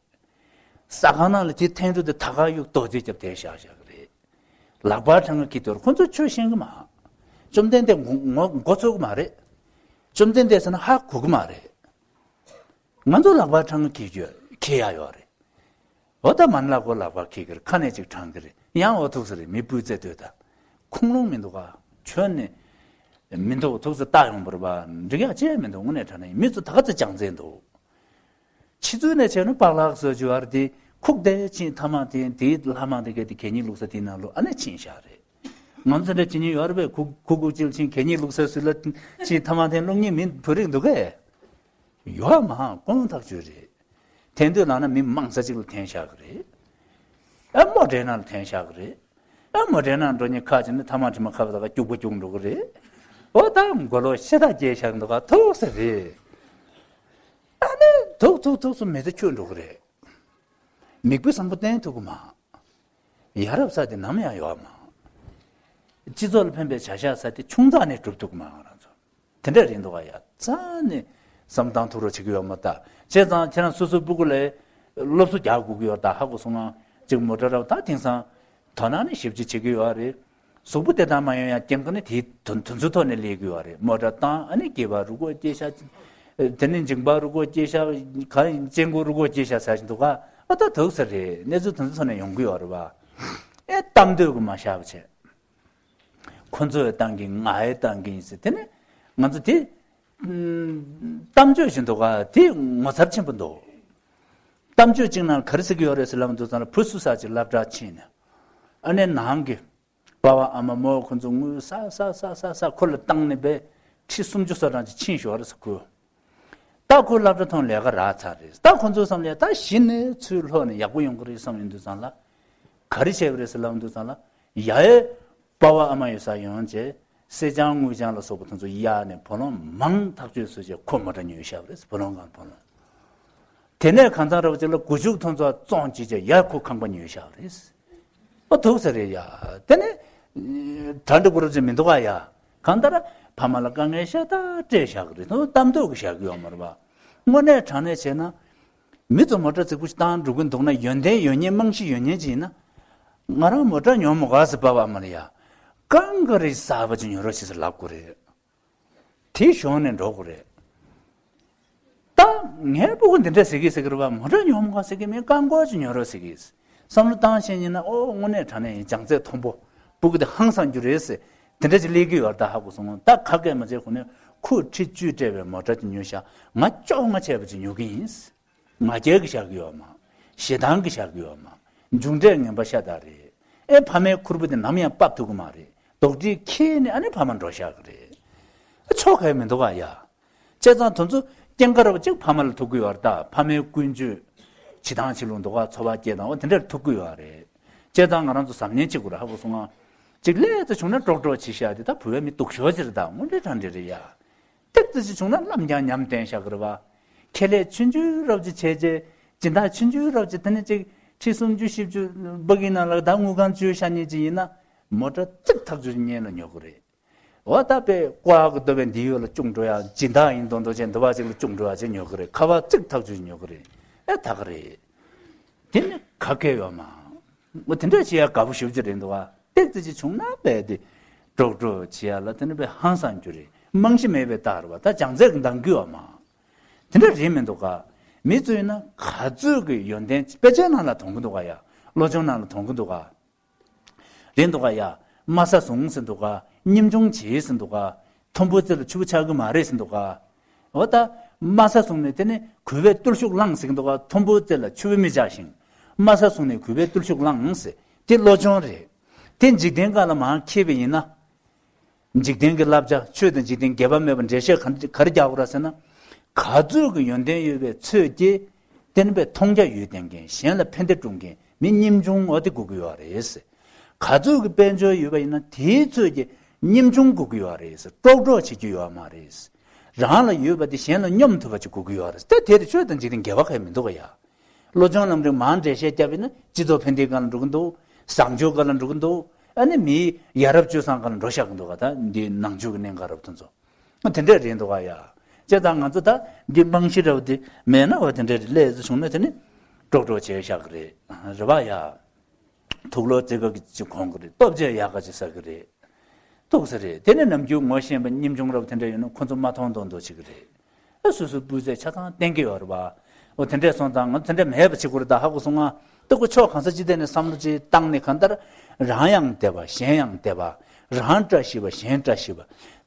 ཟ་ཁང་ནང་ལ་དེ་འཐེན་དུས་དེ་ད་ག་གཡུག་རྡོ་རྗེ་རྒྱབ་དེ་བཞག་བཞག་གི་རེད། ལག་པ་འཕྲང་ང་འཁྱེར་དུས་ཁོ་ཚོ་ཆོས་ཤེས་གི་མ། བཅོམ་ལྡན་འདས་མགོ་མགོ་མགོ་ཚོད་གི་མ་རེད། བཅོམ་ལྡན་འདས་ཟེར་ན་ཧ་གོ་གི་མ་རེད། ང་ཚོ་ལག་པ་འཕྲང་ང་འཁྱེར་རྒྱུ་འཁྱེར་ཡ་ཡོད་རེད། འོ་ད་མ་ཎི་ལག་མགོ་ལག་པ་འཁྱེར་གི་རེད། ཁ་ནས་ཅིག་བགྲང་གི་རེད། ཡང་འོ་ཐུག་ས་རེད། མི་སྤུས་ཚད་ལྟོས་ད། ཁུངས་ལུང་མི་འདུག་ག་ཁྱོན་ནས་མི་འདུག་ཐུག་ས་ལྟ་ཡོང་བར་བ་འགྲིག་ཡག་ཅི་ཡང་མི་འདུག་དངོས་གནས་དྲང་གནས་མི་ཚོ་ད་ག་ཚོད་སྦྱང་ཚན་འདུག་ཕྱི་ཚུལ་ནས་བྱས་ན་པག་ལག་བཟོ་རྒྱུ་བར་དེ་ཁུག་དེ་ཕྱིན་ཐ་མག་དེ་དེའི་ལྷ་མང་དེ་གས་དེ་གད་སྙིགས་བླུགས་ས་དེའི་ནང་ལོགས་ཨ་ནེ་ཕྱིན་བཞག་རེད། ང་ཚོ་འདྲ་བྱེད་མཁན་ཡོད་རེད་པས། ཁུག་ཁུག་ཁུག་ཅིག་ཕྱིན་གད་སྙིགས་བླུགས་ས་སུ་ལ་ཕྱིན་ཐ་མག་དེ་བླུགས་མཁན་མི་བོད་རིགས་འདུག་གས། ཡོད་མ་དཀོན་ཐག་ཆོད་རེད། འཐེན་དུས་ལབ་ན་མི་མང་ས་གཅིག་ལ་འཐེན་བཞག་གི་རེད། ཨ་མོ་ཊའི་ནང་ལ་འཐེན་བཞག་གི་རེད། ཨ་མོ་ཊའི་ནང་འགྲོ་མཁན་ཁ་ཅིག་ནི་ཐ་མག་དྲི་མ་ཁ་བ་ད་ག་སྐྱུག་པོ་སྐྱུག་འགྲོ་གི་རེད། འོ་ད་མགོ་ལོག་ཤ་སྟག་སྐྱེས་བཞག་འདུག་ག་ཐུག་ས་རེད། ཨ་ནི་ཐུག་ཐུག་ཐུག་སུ་མི་ཚེ་ཆོད་འགྲོ་གི་རེད། མིག་དཔེ་བཟང་པོ་བསྟན་ཐུབ་གི་མ། ཡ་རབས་ས་དེ་ནམ་ཡང་ཡོད་མ། སྤྱི་ཚོགས་ལ་ཕན་པའི་བྱ་གཞག་ས་དེ་ཆུང་ཙག་ནས་སྒྲུབ་ཐུབ་གི་མ་ང་རང་ཚོ། དེ་འདྲ་རེད་འདུག་ག་ཡ་རྩ་ནས་བསམ་བཏང་ཐུབ་རོགས་བྱེད་ཀྱི་ཡོད་མ་ད། བྱས་ཙང་ཁྱེད་རང་སོ་སོའི་སྤུ་གུ་ལ་སློབ་གསོ་རྒྱག་དགོས་ཀྱི་ཡོད་ད་ཧ་གོ་སོང་ང་། གཅིག་མོ་ཊ་ར་བ་ད་དེང་སང་དོ་སྣང་ནས་ཞེ་པོ་ཅིག་བྱེད་ཀྱི་ཡོད་རེད། གཟུགས་པོ་བདེ་ཐང་མ་ཡོང་ཡ་རྐྱེན་གྱིས་ནི་དེའི་དོན་དོན་ཚན་ཐོག་ནས་སླེབས་ཀྱི་ཡོད་རེད། མོ་ཊ་བཏང་ཨ་ནི་སྐྱེས་པ་རུ་སྒོ་སྐྱེས་ཤག་དེ་ནས་འཇིང་པ་རུ་སྒོ་སྐྱེས་ཤག་ག་སྤྱན་དགུང་རུ་སྒོ་སྐྱེས་ཤག་ཟེར་བཞིན་འདུག་ག་ཨ་ད་དུག་ས་རེད། གནས་ཚུལ་དོན་ཚན་ཐོག་ནས་ཡོང་གི་ཡོད་རེད་བ། ཨེ་གཏམ་འདོད་ཀྱི་མ་བཞག་པ་བྱས། ཁོ་ཚོས་བཏང་གིན་ང་ཡི་བཏང་གིན་ཟེར། དེ་ནས་ང་ཚོ་དེ་གཏམ་བརྗོད་བཞིན་འདུག་ག་དེ་ངོ་མཚར་ཆེན་པོ་འདུག་གཏམ་བརྗོད་གཅིག་ནང་ག་རེ་ཟེར་གྱི་ཡོད་རེད་ཟེར་ལབ་འདུག་ཙང་ལ་བུ་སུ་ས་ཅིག་སློབ་གྲྭ་ཕྱིན་ནས་ཨ་ནེ་ནང་གི་པ་ཕ་ཨ་མ་མོ་ཁོ་ཚོ་དངུལ་ས་ས་ས་ས་ས་ཁོ་ལ་བཏང་ནས་པའི་ཁྲི་སུམ་ཅུ་སོ་གྲངས་ཅིག་ཕྱིན་ཞོར་རེད་ཟེར་ཁོས། ད་ཁོ་སློབ་གྲྭ་ཐོན་ལས་ཀ་རག་ཚར་རེད། ད་ཁོ་ཚོའི་བསམ་ལས་ད་གཞི་ནས་ཚུར་ལྷོད་ནས་ཡག་པོ་ཡོང་གི་རེད་བསམ་ཡོང་དུས་ཙང་ལ། ག་རེ་བྱས་པ་རེད་ཟེར་ལབ་དུས་ཙང་ལ། ཡ་ཨེ། པ་ཕ་ཨ་མ་ཡོད་ས་ཡོང་བྱས། གསེར་སྦྱངས་དངུལ་སྦྱངས་ལ་སོགས་པ་དེ་ཚོ་གཡར་ནས་བུ་ལོན་མང་ཐག་ཆོད་བཟོས་བྱས་ཁོ་མོ་ཊ་ཉོས་བཞག་པ་རེད། བུ་ལོན་གང་བུ་ལོན། དེ་ནས་གང་ཚང་ར་བ་ཅིག་ལ་སྒོ་ཕྱུགས་ཐོན་ཚོ་བཙོང་བྱས་བྱས་ཡར་ཁོ་ཁང་པ་ཉོས་བཞག་པ་རེད། ཨོ་ཐུག་ས་རེད་ཡ། དེ་ནས་གྲ་འགྲིག་པོ་རབ་ཅིག་མི་འདུག་ག་ཡ། གང་ལྟར་ཕ་མ་ལ་དཀའ་ངལ་ཤ་སྟག་སྤྲད་བཞག་གི་རེད། དོ་གཏམ་ཐུག་གི་བཞག་གི་ཡོད་མ་རེད་པ། དངོས་གནས་དྲང་གནས་བྱས་ན། མི་ཚོ་མོ་ཊ་རྫིག་པོ་ཞིག་བཏང་འགྲོ་གིན་འདུག་ན་ཡོན་ཏན་ཡོད་མཁན་རྨང་གཞི་ཡོད་མཁན་ཅིག་ཡིན་ན། ང་རང་མོ་ཊ་ཉོ་མ་དགོས་ཟེར་པ་བ་མ་རེད་ཡ། རྐང་ག་རེ་གསར་པ་ཅིག་ཉོ་རོགས་བྱེད་ཟེར་ལབ་དགོས་རེད། དེའི་གཞུག་ནས་འགྲོ་དགོས་རེད། ད་ངའི་སྤུ་གུ་འདི་འདྲ་ཟེར་གི་ཟེར་གི་རེད་པ། མོ་ཊ་ཉོ་མ་དགོས་ཟེར་གི་མིན། རྐང་འཁོར་ཅིག་ཉོ་རོགས་ཟེར་གི། བསམ་བློ་བཏང་ཤེས་ཉིན་ན་ཨོ་དངོས་གནས་དྲང་གནས་ཡིན། སྦྱང་ཚད་མཐོན་པོ། སྤུ་གུ་དེ་ཧང་སང་རྒྱུ་རེད་ཟེར། དེ་འདྲ་ཅིག་སླེབས་ཀྱི་ཡོད་རེད་ད་ཧ་གོ་སོང་ངོ་། ད་ཁ་སྐད་མ་བྱས་གོང་ནས་ཁོས་ཁྲི་བཅུ་སྤྲད་པའི་མོ་ཊ་ཅིག་ཉོས་ཤག་ང་བཅོ་ལྔ་བྱས་པ་ཅིག་ཉོ་གི་ཡིན། ང་རྒྱལ་གྱི་བཞག་གི་ཡོད་མ། ཞེ་སྡང་གི་བཞག་གི་ཡོད་མ། མཇུག་འབྲས་ངན་པ་ཤ་སྟག་རེད། ཨེ་ཕ་མའི་ཁུར་པོ་དེ་ནམ་ཡང་ཕབ་ཐུབ་གི་མ་རེད། རྡོག་སྒྲིལ་ཁྱེར་ནས་ཨ་ནི་ཕ་མ་འགྲོ་བཞག་གི་རེད། ཨ་ཆོ་ག་ཡ་མི་འདུག་ག་ཡ། བྱས་ཙང་དེ་ཚོ་རྐྱེན་ཁ་ར་བ་གཅིག་ཕ་མ་ལ་ཐུག་གི་ཡོད་རེད་ད། ཕ་མའི་ཀུན་སྤྱོད་བྱེད་སྟངས་བྱེད་ལུགས་འདུག་ག་འཚོ་བ་སྐྱེལ་སྟངས་འོ་དེ་འདྲར་ཐུག་གི་ཡོད་རེད། བྱས་ཙང་ང་རང་ཚོ་གཟབ་ནན་བྱེད་དགོས་རེད་ཧ་གོ་སོང་ང་། གཅིག་ལས་ཙམ་བྱུང་ན་ཀྲོག་ཀྲོག་བྱེད་ཤག་དེ་ད་བུ་བའི་མི་སྡུག་ཤོས་ཅིག་རེད་ད། དངོས་འབྲེལ་དྲང་འབྲེལ་རེད་ཡ། ཏོག་ཙམ་ཅིག་བྱུང་ན་ལམ་རྒྱང་ཉམས་བསྟན་བཞག་གི་རེད་བ། ཁེ་ལས་ཆུང་ཆུང་རབ་ཅིག་བྱས་རྗེས་སྦྱིན་བདག་ཆུང་ཆུང་རབ་ཅིག་དེ་ནས་ཅིག་ཁྲི་སུམ་ཅུ་བཞི་བཅུ་སྦུག་གི་ནང་ལ་ད་དངུལ་ཁང་བཅོལ་བཞག་མཁན་ཅིག་ཡིན་ན་མོ་ཊ་ཙིག་ཐག་ཆོད་ཅིག་གཉེར་ལ་ཉོ་གི་རེད། འོ་ད་དཔེ་ཀོ་ཨ་གི་འདོད་པའི་འདི་ཡོད་ལ་ཅུང་འགྲོ་ཡ། སྦྱིན་བདག་ཡིན་མདོག་མདོག་བྱས་འདི་བ་ཅིག་ལ་ཅུང་འགྲོ་ཡ་ཅིག་ཉོ་གི་རེད། ཁ་པར་ཙིག་ཐག་ཆོད་ཉོ་གི་རེད། ཨེ་ད་ག་རེད། དེ་ནི་ག་གེ་ཡོད་མ། འོ་དེ་འདྲ་བྱེད་ཡ་དགའ་པོ་ཞེ་པོ་ཅིག་རེད་འདུག་བ། ཏོག་ཙམ་ཅིག་བྱུང་ན་དཔེ་དེ་ཀྲོག་ཀྲོག་བྱེད་ཡ་ལ་དེ་ནི་དཔེ་ཧང་སང་རྒྱུ་རེད། རྨང་གཞི་མེད་པའི་རྟགས་རེད་བ། ད་བྱང་རྩལ་གྱི་འདང་རྒྱུ་ཡོད་མ། དེ་འདྲ་རེད་མི་འདུག་ག། མི་ཚོས་ན་ག་ཚོད་ཀྱི་ཡོན་ཏན་དཔེ་ཆའི་ནང་ལ་མཐོང་གི་འདུག་ག་ཡ། སློབ་སྦྱོང་ནང་ལ་མཐོང་གི་འདུག་ག། རེད་འདུག་ག་ཡ། དམའ་ས་བཟུང་ཟེར་འདུག་ག། ཉམ་ཆུང་བྱེད་ཟེར་འདུག་ག། མཐོན་པོའི་རྩེ་ལ་ཕྱུག་པོ་ཆགས་ཀྱི་མ་རེད་ཟེར་འདུག་ག། འོ་ད། དམའ་ས་བཟུང་ནས་དེ་ནི་གུས་པས་བརྟུལ་ཞུགས་བླངས་ཟེར་གྱི་འདུག་ག། མཐོན་པོའི་རྩེ་ལ་ཕྱུག་པོའི་མི་ཆགས་ཤིང་། དམའ་ས་བཟུང་ནས་གུས་པས་བརྟུལ་ཞུགས་བླངས་ཟེར། དེ་བློ་སྦྱོང་རེད། དེ་འཇིག་རྟེན་སྒང་ལ་མར་འཁྱེར་བ་ཡིན་ན། འཇིག་རྟེན་གྱི་བསླབ་བྱ་ཆོས་དང་འཇིག་རྟེན་འགལ་བ་མེད་པར་འགྲེལ་བཤད་ག་ག་རེ་རྒྱག་དགོས་ར་ཟེར་ན། ག་ཚོད་ཀྱི་ཡོན་ཏན་ཡོད་པའི་ཚོད་ཀྱིས་བསྟན་པའི་མཐོང་རྒྱ་ཡོད་བསྟན་མཁན། གཞན་ལ་ཕན་བདེ་སྒྲུབ་མཁན་མི་ཉམ་ཆུང་འོ་དེ་དགོས་ཀྱི་ཡོད་རེད། ག་ཚོད་ཀྱི་དཔལ་འབྱོར་ཡོད་པ་ཡིན་ན་དེའི་ཚོད་ཀྱིས་ཉམ་ཆུང་དགོས་ཀྱི་ཡོད་རེད། ཀྲོག་ཀྲོག་བྱེད་རྒྱུ་ཡོད་མ་རེད། རང་ལ་ཡོད་པ་དེ་གཞན་ལ་སྙོམས་ཐུབ་པ་ཅིག་དགོས་ཀྱི་ཡོད་རེད། ད་དེ་རེད། ཆོས་དང་འཇིག་རྟེན་འགལ་བ་གང་ཡང་མི་འདུག་ག་ཡ། བློ་སྦྱོང་ལམ་རིམ་མང་འགྲེལ་བཤད་བརྒྱབ་པ་ཡིན་ན་སྤྱི་ཚོགས་ཕན་བདེའི་སྒང་ལ་འགྲོ་གི་འདུག། བཟང་སྤྱོད་སྒང་ལ་འགྲོ་གི་འདུག། ཨ་ནི་མིའི་ཡ་རབས་སྤྱོད་བཟང་སྒང་ལ་འགྲོ་བཞག་གི་འདུག་ག། ད་འདི་ནང་ཆོས་ཀྱི་གནད་འགག་རབ་དེ་ཚོ། དེ་འདྲས་རེད་འདུག་ག་ཡ། བྱས་ཙང་ང་ཚོ་ད་འདི་རྨང་གཞི་རབ་དེ་མེད་ན་འོ་དེ་འདྲས་རེད། ལས་ཚོ་བྱུང་ན་དེ་ནི་ཀྲོག་ཀྲོག་བྱས་བཞག་གི་རེད། རེད་པ་ཡ། དུག་ལོག་རྩེ་ག་གི་ཅིག་གོན་གི་རེད། ལྟོ་ཆས་ཡག་ག་ཅིག་ཟ་གི་རེད། འདུག་ས་རེད། དེ་ནས་ནམ་རྒྱུན་ངོ་ཤེས་པ་ཉམ་ཆུང་རབ་དེ་འདྲ་ཡོད་ན་ཁོ་ཚོ་མ་མཐོང་མཐོང་མདོག་བྱེད་ཀྱི་རེད། ཨ་སོ་སོའི་སྤུས་ཚད་ཆ་ཚང་བསྟན་གྱི་ཡོད་རེད་པ། འོ་དེ་འདྲས་སོང་ཙང་ང་དེ་འདྲ་མེད་པ་བྱེད་དགོས་རེད། ད་ཧ་གོ་སོང་ང་། ད་ཁོ་ཕྱོགས་གང་ས་ཅི་ཐད་ནས་བསམ་བློ་ཅིག་བཏང་ནས་གང་ལྟར་རང་ཡང་བདེ་བ་གཞན་ཡང་བདེ་བ། རང་བཀྲ་ཤིས་པ་གཞན་བཀྲ་ཤིས་པ།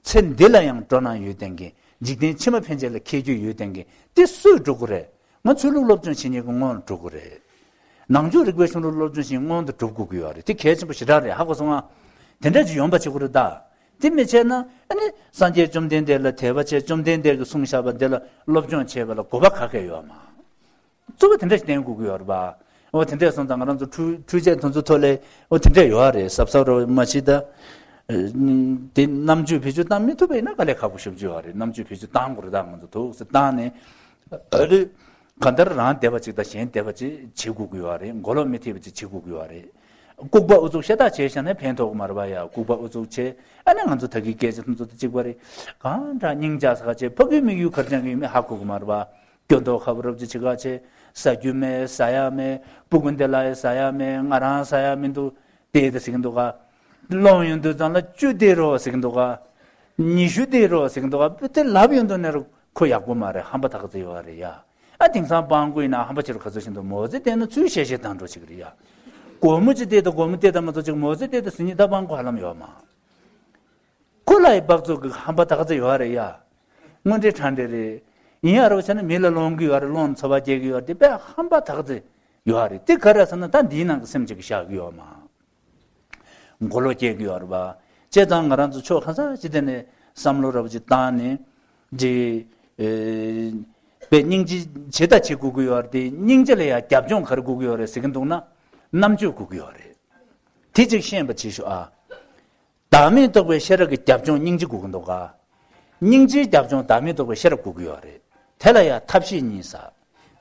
ཚེ་འདི་ལ་ཡང་སྤྲོ་སྣང་ཡོད་བསྟན་མཁན། འཇིག་རྟེན་ཕྱི་མ་ཕན་ཆད་ལ་ཁེ་རྒྱུ་ཡོད་བསྟན་མཁན་དེ་སུས་སྒྲུབ་དགོས་རེད། ང་ཆོས་ལུགས་སློབ་སྦྱོང་བྱེད་མཁན་གྱི་སྔོན་ལ་འགྲོ་དགོས་རེད། ནང་ཆོས་རིག་པའི་གཞུང་ལུགས་སློབ་སྦྱོང་བྱེད་མཁན་སྔོན་དུ་འགྲོ་དགོས་ཀྱི་ཡོད་རེད། དེ་གལ་ཆེན་པོ་ཞེ་དྲག་རེད། ཧ་གོ་སོང་ང་། དེ་འདྲ་ཅིག་ཡོང་པ་བྱེད་དགོས་རེད་ད། དེ་མི་བྱས་ན་ཨ་ནི་སངས་རྒྱས་བཅོམ་ལྡན་འདས་ལ་དད་པ་བྱས། བཅོམ་ལྡན་འདས་ཀྱིས་གསུངས་བཞག་པ་འདི་ལ་སློབ་སྦྱོང་བྱེད་པ་ལ་དགོས་པ་ག་གེ་ཡོད་མ། གཙོ་བོ་དེ་འདྲ་ཞིག་བསྟན་དགོས་ཀྱི་ཡོད་རེད་པ། འོ་དེ་འདྲས་སོང་ཙང་ང་རང་ཚོ་འཕྲུལ་འཕྲུལ་ཆས་དེ་ཚོ་ཐོག་ལས་འོ་དེ་འདྲས་ཡོད་རེད། གཟབ་གཟབ་རེད་མ་གཞི་ད། དེ་རྣམ་དཔྱོད་བེད་སྤྱོད་བཏང་མི་ཐུབ་པ་ཡིན་ན་དཀའ་ལས་ཁག་པོ་ཞེ་པོ་ཅིག་ཡོད་རེད། རྣམ་དཔྱོད་བེད་སྤྱོད་བཏང་དགོས་རེད། ད་ང་ཚོ་འདུག་སེ་བཏང་ནས། ཨ་རེ། གང་ལྟར་རང་བདེ་བ་ཅིག་དང་གཞན་བདེ་བ་ཅིག་བྱེད་དགོས་ཀྱི་ཡོད་རེད། མགོ་ལོག་མི་ཐེབས་པ་ཅིག་བྱེད་དགོས་ཀྱི་ཡོད་རེད། ལྐུགས་པ་ཨུ་ཚུགས་ཤ་སྟག་བྱས་བཞག་ན་ཕན་ཐོགས་ཀྱི་མ་རེད་པ་ཡ། ལྐུགས་པ་ཨུ་ཚུགས་བྱས། ཨ་ནི་ང་ཚོ་ད་གིན་སྐད་ཆ་དེ་ཚོ་དང་གཅིག་པ་རེད། གང་འདྲ་སྙིང་རྗེ་ས་ཁ་བྱས། ཕ་གིའི་དམིགས་ཡུལ་ག་རེ་བྱེད་ཀྱི་ཡོད་མེད་ཧ་གོ་གི་མ་རེད་པ། སྐྱོན་འདོགས་ཁ་པོ་རབ་ཅིག་བྱེད་ཁ་བྱས། ཟ་རྒྱུ་མེད། ཟ་ཡ་མེད། སྤུ་གུ་འདི་ལ་ཡ་ཟ་ཡ་མེད། ང་རང་ཟ་ཡ་མི་འདུག་དེ་དེ་ཟེར་གྱི་འདུག་ག། སློང་ཡོང་དུས་ཙམ་ལ་བཅུ་དེ་རོ་ཟེར་གྱི་འདུག་ག། ཉི་ཤུ་དེ་རོ་ཟེར་གྱི་འདུག་ག། དེ་ལབ་ཡོང་དུས་ནས་ཁོ་ཡག་པོ་མ་རེད། ཧམ་པ་ད་ག་ཚོད་ཡོད་རེད་ཡ། ཨ་དེང་སང་སྤྲང་པོ་ཡིན་ན་ཧམ་པ་ཆེ་རུ་ག་ཚོད་ཕྱིན་འདུག་མོ་ཙེ་བལྟས་ན་ཚུར་གཤེ་གཤེ་བཏང་འགྲོ་བྱེད་ཀྱི་རེད་ཡ། སྒོར་མོ་ཅིག་བལྟས་དང་སྒོར་མོ་བལྟས་དང་མ་གཏོགས་ཅིག་མོ་ཙེ་བལྟས་དང་ཟེར་མཁན་ད་སྤྲང་པོ་ཧ་ལམ་ཡོད་མ། ཁོ་ལ་ཡི་དཔག་ཚོད་ཀྱི་ཧམ་པ་ད་ག་ཚོད་ཡོད་རེད་ཡ། དངོས་འབྲེལ་ཕྲ་འབྲེལ་རེད། ཡིན་ཡ་རོ་བྱས་ན་མི་ལ་སློང་གི་ཡོད་རེད། སློང་ཚོར་བ་སྐྱེ་གི་ཡོད་རེད། དེ་དཔེ་ཧམ་པ་ད་ག་ཚོད་ཡོད་རེད། དེ་ག་རེ་ཟེར་ན་ད་འདིའི་ནང་གི་སེམས་ཅིག་གི་བཞག་གི་ཡོད་མ། མགོ་ལོག་སྐྱེ་གི་ཡོད་རེད་པ། བྱས་ཙང་ང་རང་ཚོ་ཕྱོགས་གང་ས་ཅི་ཐད་ནས་བསམ་བློ་རབ་ཅིག་བཏང་ནས་ཅིག་ཨེ་དཔེ་སྙིང་རྗེ་ཇི་ལྟར་བྱེད་དགོས་ཀྱི་ཡོད་རེད། དེ་སྙིང་རྗེ་ལ་ཡང་རྒྱབ་ལྗོངས་ག་རེ་དགོས་ཀྱི་ཡོད་རེད་ཟེར་གྱི་འདུག་ན། རྣམ་དཔྱོད་དགོས་ཀྱི་ཡོད་རེད། དེ་ཅིག་ཤེས་པ་བྱེད་ཤོག་ཨ། བདག་མེད་རྟོགས་པའི་ཤེས་རབ་ཀྱི་རྒྱབ་ལྗོངས་སྙིང་རྗེ་དགོས་ཀྱི་འདུག་ག། སྙིང་རྗེའི་རྒྱབ་ལྗོངས་བདག་མེད་རྟོགས་པའི་ཤེས་རབ་དགོས་ཀྱི་ཡོད་རེད། དེ་ལ་ཡང་ཐབས་ཤེས་གཉིས་ཟེར།